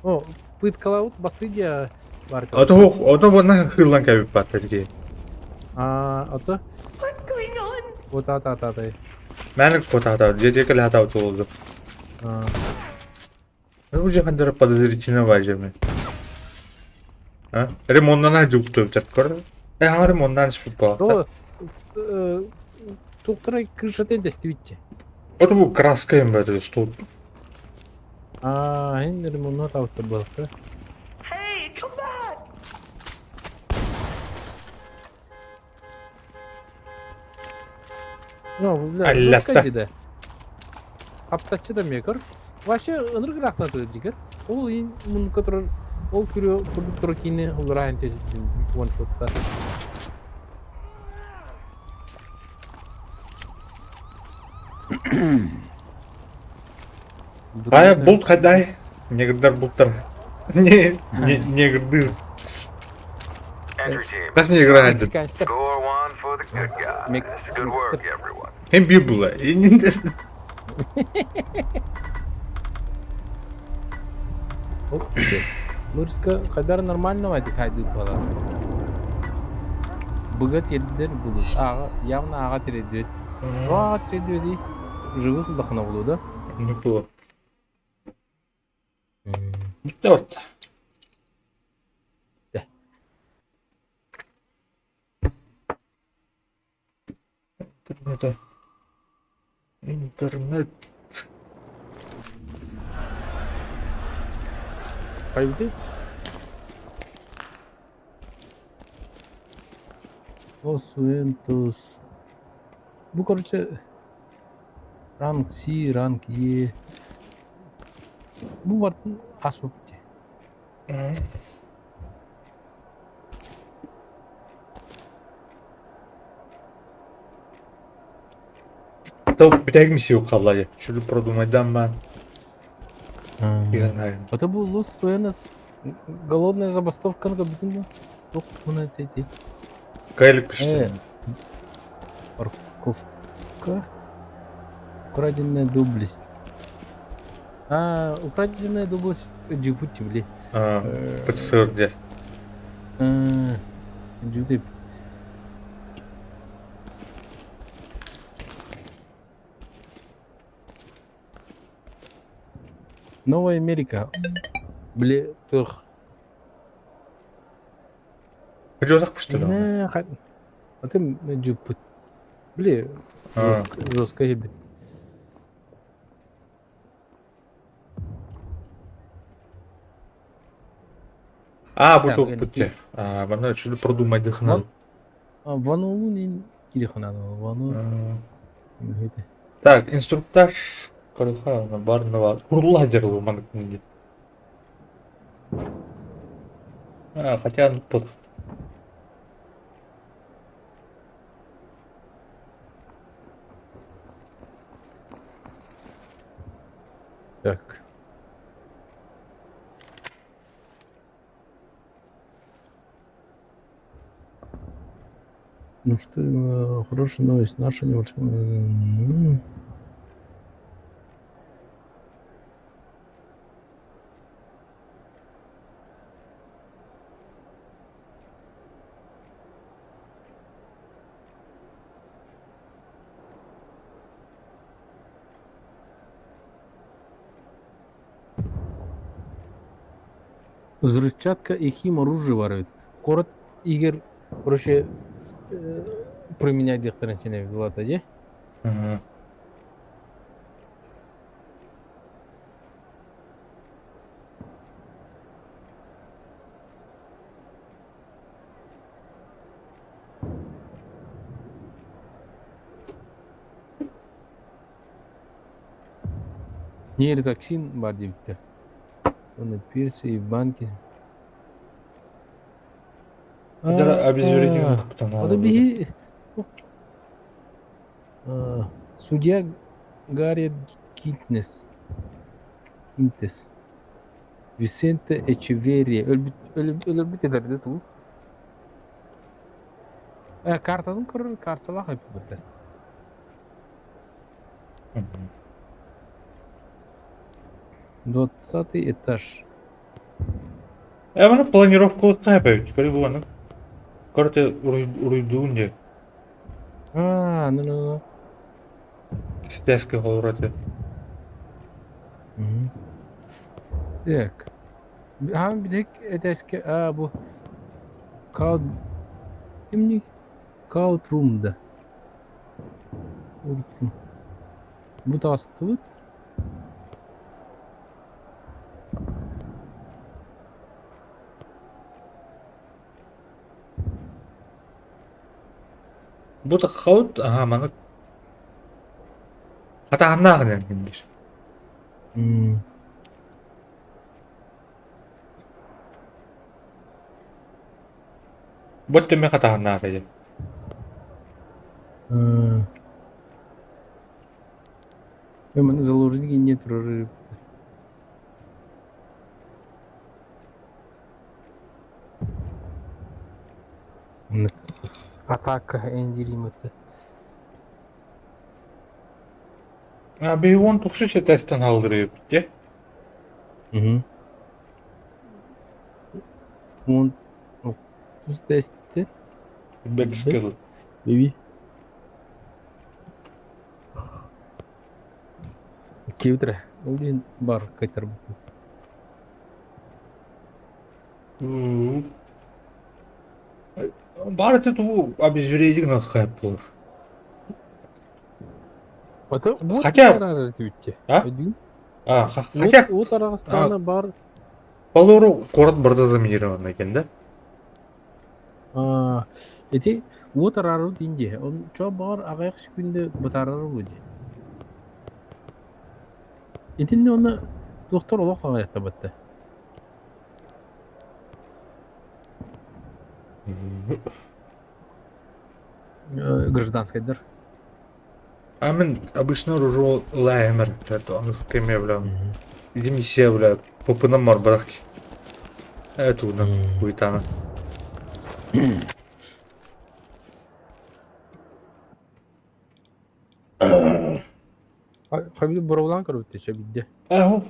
S2: О, пыткалаабыт бастыдия бар.
S1: А то ото бана хыллан кэбип баттар ки.
S2: А, ото
S6: What's going on?
S2: Вот та та та та.
S1: Мээнэ куотаатаҕа дьиэ кэлэ сатаабыт буолуо. Ну, уже хандара подозрительно важами. А? Ремоннана жукту эбитэр. Э, хаҥа ремоннан испит буолла.
S2: Туктара крышатын тэстибитче.
S1: Это бу краска им бөтө стол.
S2: Аа, ин ремоннат аута буолла.
S8: Hey, come back!
S2: Ну, бля,
S1: Аллата.
S2: деді. Аптаччы да мекер. Вообще, ынырык рахнаты дигер. Ол ин мун который ол күрө курдук тура кийини улараан one shotта.
S1: Ая, булт хадай. Негрдар булттар. Не, не, негрдыр.
S3: Entry team.
S1: Нас не играет.
S2: Мексиканецтер.
S3: Score one for the good guys.
S2: Мекс-
S3: Good work,
S2: мекстер.
S3: everyone.
S1: Hem bir була.
S2: Мырска кадар нормально вадик хайды бала. Быгат еддер булу. Ага, явно ага тиредет. Ага тиредет. Живых лохна булу, да?
S1: Не было. Төрт.
S2: Да.
S1: Интернет. Интернет.
S2: Пойди. Осуэнтус. Ну, короче, ранг С, ранг Е. Бу бартын ас бопти.
S1: То бүтәк миссия қалай. Шүлі продумайдан мен. Ирен айын.
S2: Это был Лос Суэнос. Голодная забастовка на бүтүн Тух мына тети.
S1: Кайлік пішті.
S2: Парковка. Украденная доблесть. А, украденная доблесть Джибути, бли.
S1: ПЦР где?
S2: Джибути. Новая Америка. Бли, тух.
S1: Жозақ пішті.
S2: Не, А ты Джибути. Бли, жестко ебет.
S1: А, бу тух бутте. А, бана шүлі продумай дыхна.
S2: Вану не кирихана, вану.
S1: Так, инструктаж. Короче, барного. Курла деру манкнди. А, хотя ну под.
S2: Так. Ну что, хорошая новость. Наша небольшая... Взрывчатка и хим оружие воруют. Город Игорь, короче, применять диэхтэрин Влада, де?
S1: Угу.
S2: Нейротоксин бар диэбиттэр. Оны пирсы и банки.
S1: Обезвредил
S2: Ода биһи Судья Гарриет Китнес. Кинтес. Висенте Эчеверия. Өлбүт эдерде туу. Картадан көрөр карталах эпибиттер. 20-й этаж.
S1: Э, мана планировкалыкка эбит. Көрө буганы. Көртө уруйдуун де.
S2: А, ну ну ну.
S1: Иккис холоро этэ.
S2: Так. Хаан билик этээскэ аа бу Каут кимний? Каут Room да. Бу таҕыстыбыт.
S1: Бу таххабыт аһаа маны хатааннаах диэн ким биир. Бу өттүмэ хатааннаах диэн.
S2: Маны заложник инне турар. Атака эндиримыты.
S1: А би он тохсус этээстэн алдырыйбыт дьэ.
S2: Он тесте.
S1: Бэкскэл.
S2: Биби. Киутра. Блин, бар кайтар.
S1: Баар этэ тугу обезвредить гынахха буолар. Хотя А? А, хотя
S2: Уут араҕастаана бар.
S1: Полору куорат барда заминированный екен да?
S2: А, эти уот араарбыт инди. Он чо баар аҕыйах күндэ бытаарар бу дии. Итиннэ оны доктор олох аҕыйахтабатта. Гражданскайдар.
S1: А мен обычно ружо лаймер, это английская бля. Иди миссия бля, попына марбарак. Это уна хуйтана.
S2: Хабиб боровлан көрүбүттэ чэбидде.
S1: Аһо.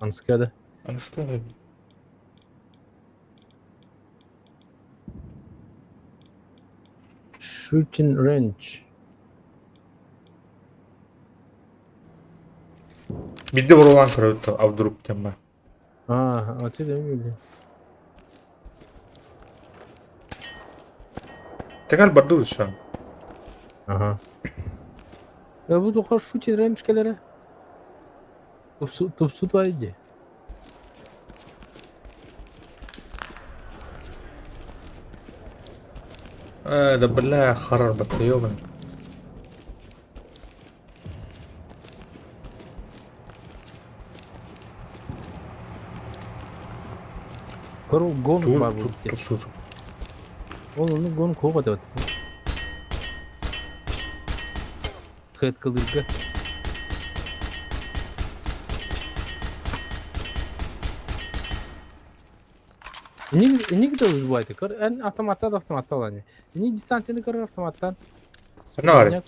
S2: Анскада.
S1: Анскада.
S2: Shooting range.
S1: Бидде боровлан көрүбүттэ а вдруг темма.
S2: А, а ты да мили.
S1: Тегал барду шан.
S2: Ага. Я буду shooting range келере. Тупсу тупсу туайди.
S1: Э, да бля, харар батайобан.
S2: Көру гон бар бу.
S1: Тупсу.
S2: Ол оны гон кого деп. Хэт кылырга. Нигде узбайты. Көр эн автоматтан автоматтан ани. Ни дистанцияны көрөр автоматтан.
S1: Не бар.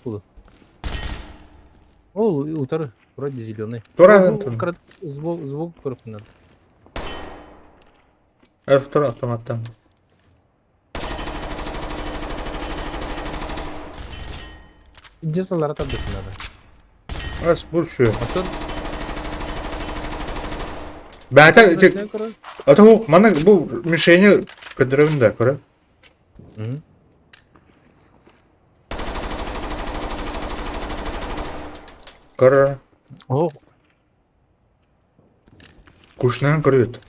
S2: Ол утары вроде зеленый.
S1: Тура
S2: звук звук көрүп надо.
S1: Тура автоматтан.
S2: Десалар табдык надо.
S1: Ас бу şu. Бәтә Ата бу мана бу мишени көдөрөбүн да көрө. Көрө.
S2: О.
S1: Кушнан көрөт.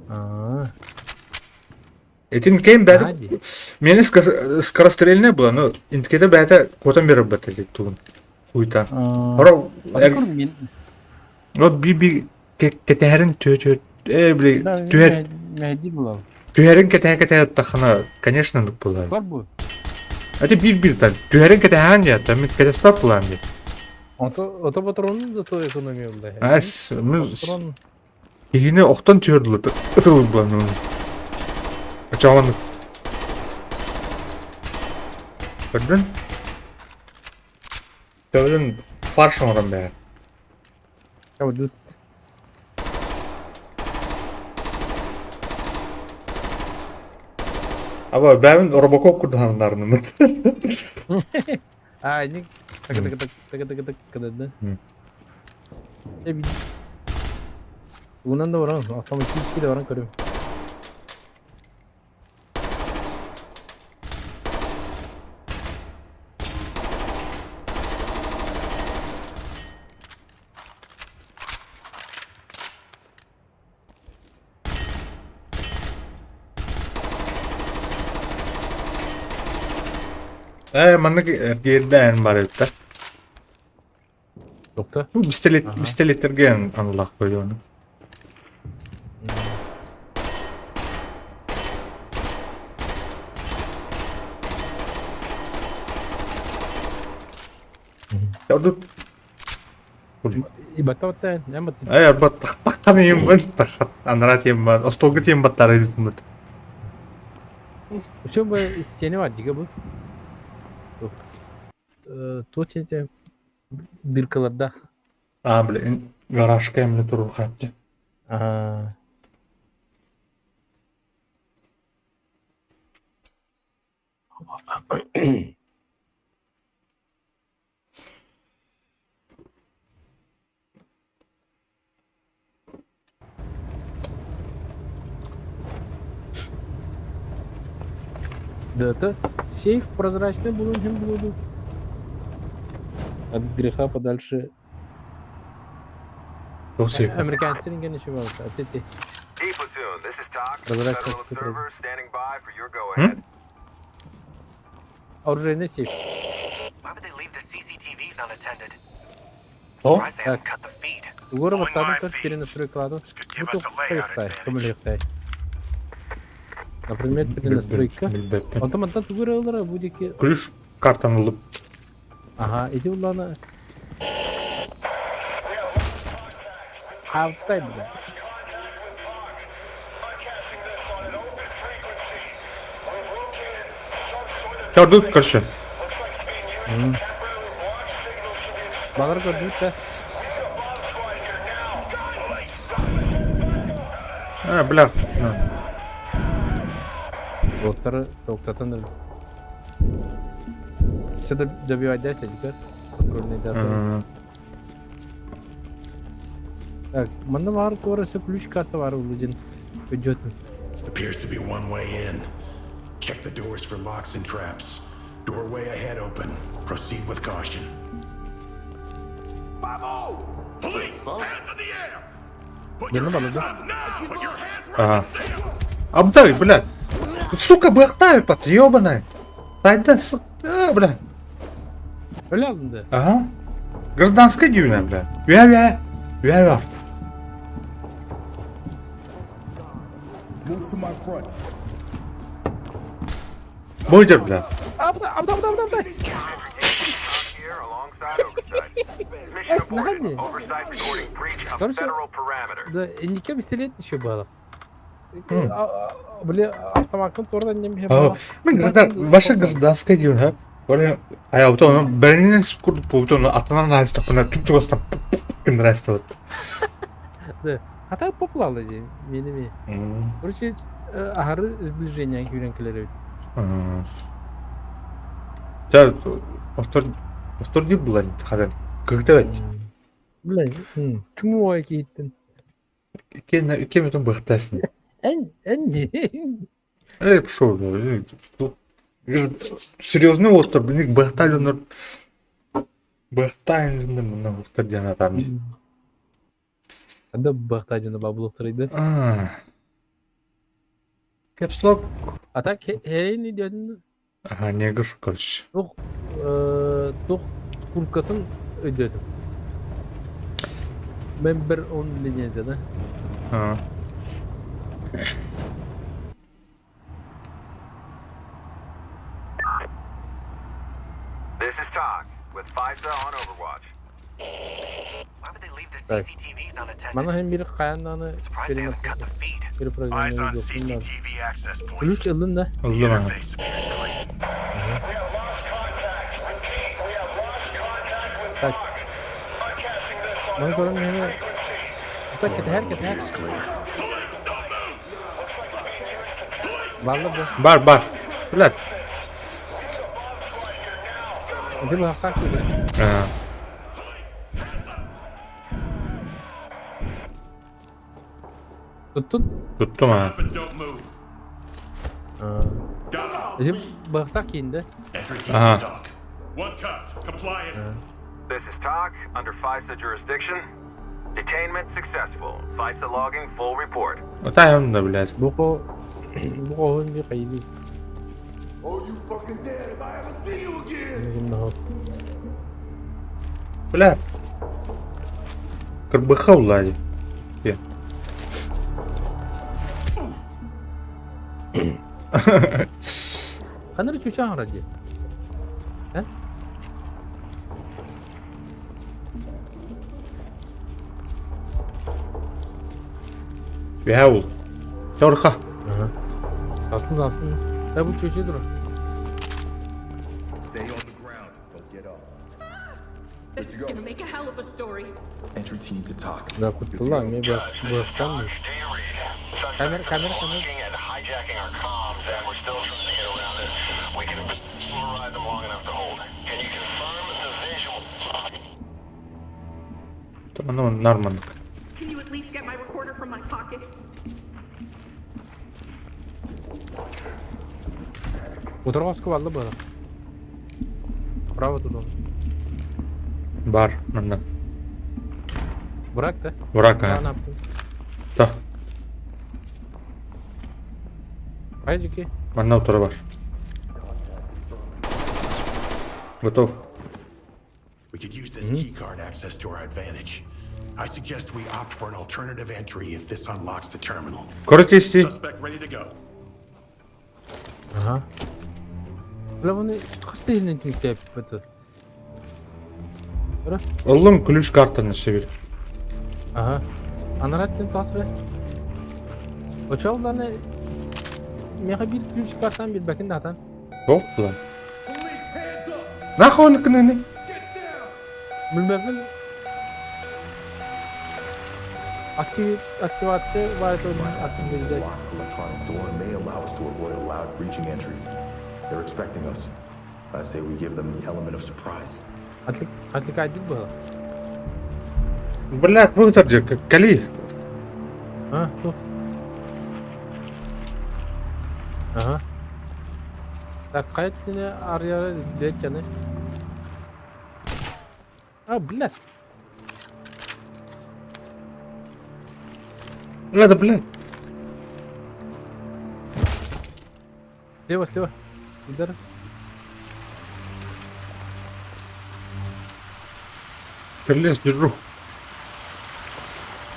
S2: А.
S1: Этин кем бәтә Мени скорострельная была, но инткеде бәтә котан берип бәтә тугун. Хуйтан. Хоро Вот би би кэтэһэрин түө түө э били түһэр
S2: Мәһди булал.
S1: Түһэрин кэтэһэ кэтэһэ тахана, конечно, нык булар.
S2: Бар бу.
S1: Ати бир бир та түһэрин кэтэһээн дия, та мин кэтэспэт булаан дия.
S2: Ото ото патронун зато экономия булда.
S1: Ас, мы киһини охтон түһэрдилэ ытылыр булан. Ачаалан. Көрдүн? Төбөдөн фарш оҥорон бэйэ.
S2: Чабыдыт.
S1: Аба бэйэбин Робокоп курдук аннарынымыт.
S2: А, не. Так так так так так так кыдады. Уунан да баран, автоматически да баран көрүм.
S1: Ээ, маннык эргиирдээн барыта.
S2: Тохто.
S1: Бу пистолет пистолеттерге аналлаах көрүөну. Ордук
S2: Ибата эн баттын.
S1: Ай, арба тахтахтан ием тахат анара тием бар. Остолга тием баттары дитмит.
S2: Все бы стене бар диге бу. Тут эти дыркаларда.
S1: А, блин, гаражка эмне турur хатты.
S2: Ага. Да это сейф прозрачный был, им буду. От греха подальше.
S1: Туох сейф?
S2: Американецтер ингэн еще бар. А ты
S3: D platoon, this is TOC.
S2: Прозрачный
S3: Federal
S2: цифры.
S3: observer standing by for your go ahead.
S2: Оружейный сейф.
S12: Why would they leave the CCTVs unattended?
S1: О?
S12: Surprised they haven't cut the feed.
S2: Угора баттадым көр перенастройкаладым. Бу туох көмөлөөхтэй. Например, перенастройка.
S1: Билбеппин.
S2: Онтон мантан тугу эрэ ылара бу диэки
S1: Ключ картаны ылып.
S2: Ага, иди улана. Алтай, бля.
S1: Ордук короче.
S2: Балар көрдүбүт да.
S1: А, бля.
S2: Уоттары токтотон Все добивать следикер. Патрульный дата. Так, манна бар туора ключ карта бар улудин. Идет.
S4: Appears to be one way in. Check the doors for locks and traps. Doorway ahead open. Proceed with caution. 5-0! Police! Hands in the air! Put your
S2: Дьоно
S4: hands
S2: балады.
S4: up now! Put your hands where
S1: Ага. Абдай, блядь. Сука, быахтай, пат, ёбаная. Тайда, с... А, бля.
S2: Өлө алынды.
S1: Ага. Гражданская дюна, бля. Вя-вя. Вя-вя.
S5: Move to my front.
S1: Бойдер, бля.
S2: Абда, абда, абда, абда, абда.
S3: Here alongside oversight. Mission
S2: Эс,
S3: aborted.
S2: находи.
S3: Oversight recording breach of
S2: Короче,
S3: federal parameters.
S2: Да, инники пистолет еще было. Бля, автомакын туордан немhe
S1: Мен граждан, ваша гражданская дюна. Бары, а я вот бәрінен скурд повтон атынан айстапына түп чугастан кындрайстабыт.
S2: Да. А так поплалы же, менеме. Короче, ахары сближение күйрен келер.
S1: Ча, повтор, повтор дип була хадан. Когда
S2: Бля, чуму ой кейттин.
S1: Кен кен бутун быхтасын.
S2: Эн, эн не.
S1: Эй, пошел. Серьезный вот, блин, быхталюнер. Быхтайын мына быхтар диана там.
S2: Ада быхтажына бабылыктырыйды.
S1: Caps Lock.
S2: А так херейни дедин.
S1: Ага, негр, короче.
S2: Тух тух куркатын өйдөдүм. Мен бир он линияда да.
S1: А.
S3: This is TOC with FISA on Overwatch.
S12: Why would they leave the
S2: Так.
S12: CCTVs unattended?
S2: Мана hem бир каяннаны
S12: Surprised they haven't cut the feed.
S5: Eyes on CCTV access point.
S2: Ключ ылдын да.
S1: Ылдым ага.
S5: Interface appears clean.
S2: Так. Маны көрөм мени. Так, кетер, кетер.
S4: Is clear. Police, don't move! Police!
S2: Барлы бу.
S1: Бар, бар. Блядь.
S2: Ити быһахтаах киирэ. Туттун?
S1: Туттум а.
S2: Ити быһахтаах киинде.
S1: Ага.
S3: This is TOC under FISA jurisdiction. Detainment successful. FISA logging full report.
S1: Отайым да, блядь.
S2: Бу ко бу коһун би кайли.
S4: Oh, you fucking dead if I ever see you again.
S1: Бля. Кырбыха улади.
S2: Ханна чучаң ради. Э?
S1: Бэһэ ул. Чорха.
S2: Aslında aslında. Ya bu çocuğudur o.
S5: Stay on the ground. Don't get up.
S6: This is gonna make a hell of a story.
S5: Entry team to talk.
S2: Да, куттулар, мен быһахтан mı? Камера, камера, камера.
S3: Hijacking our comms, and we're still trying to get around it. We can override them long enough to hold. Can you confirm the visual?
S1: Ну, нормально.
S6: Can you at least get my recorder from my pocket?
S2: Утыргаску баллы бу. Право туда.
S1: Бар, манна.
S2: Bırak da.
S1: Bırak
S2: Daha
S1: ha.
S2: ne yaptın?
S1: Да.
S2: Haydi ki.
S1: Манна утура бар. Готов.
S4: We could use this keycard access to our advantage. I suggest we opt for an alternative entry if this unlocks the terminal.
S1: Короче, исти.
S4: Suspect ready to go.
S2: Ага. Бля, bunu хас дейін түміктеп бітті.
S1: Ыллым ключ картаны себер.
S2: Ага. Анараттын тасыры. Очолланы меха бир ключ картан бир бакин датан.
S1: Жоқ, бұлар. Нахуй оны күніне?
S2: Билбеппин. Актив активация бар
S5: This locked electronic door may allow us to avoid a loud breaching entry. They're expecting us. I say we give them the element of surprise.
S2: Атлик атлик было.
S1: Блядь, выгтар же, кали.
S2: А, тут. Ага. Так, кайтыны арьяра издетчаны. А, блядь.
S1: Бля, да, блядь.
S2: Слева, слева. Удар.
S1: Прилез, держу.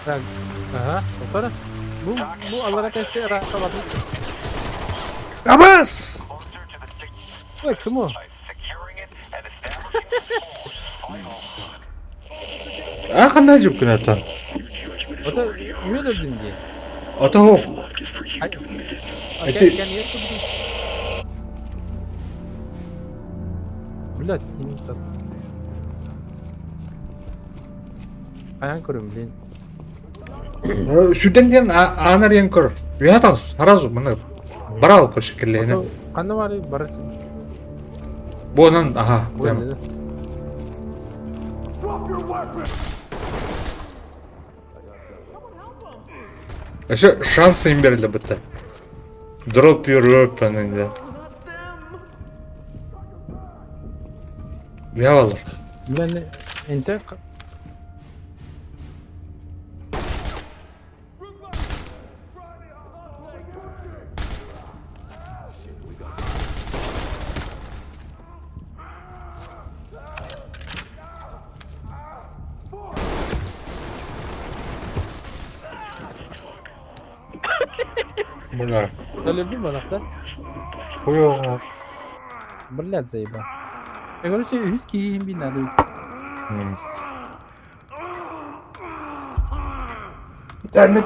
S2: Так, ага, повтора. Бу, бу алара кесте расталады.
S1: Абас!
S2: Ой, чему?
S1: А қандай жеп күн ата?
S2: Ото мен öldüm diye.
S1: Ата хоқ. Эти-
S2: Блядь, не так. Аян көрөм, блин.
S1: Сүден ден анар ен көр. Уятаңыз, сразу мына барал көр шекелле.
S2: Канда бар барасың.
S1: Бонан, ага, прям. Еще шанс им берили бітті. Drop your weapon енді. Уялалар.
S2: Мен энте
S1: Бля.
S2: Өлөрдүм банакта.
S1: Хуёво.
S2: Блядь, заеба. Я, короче, үс кийин бин надо.
S1: Damn it.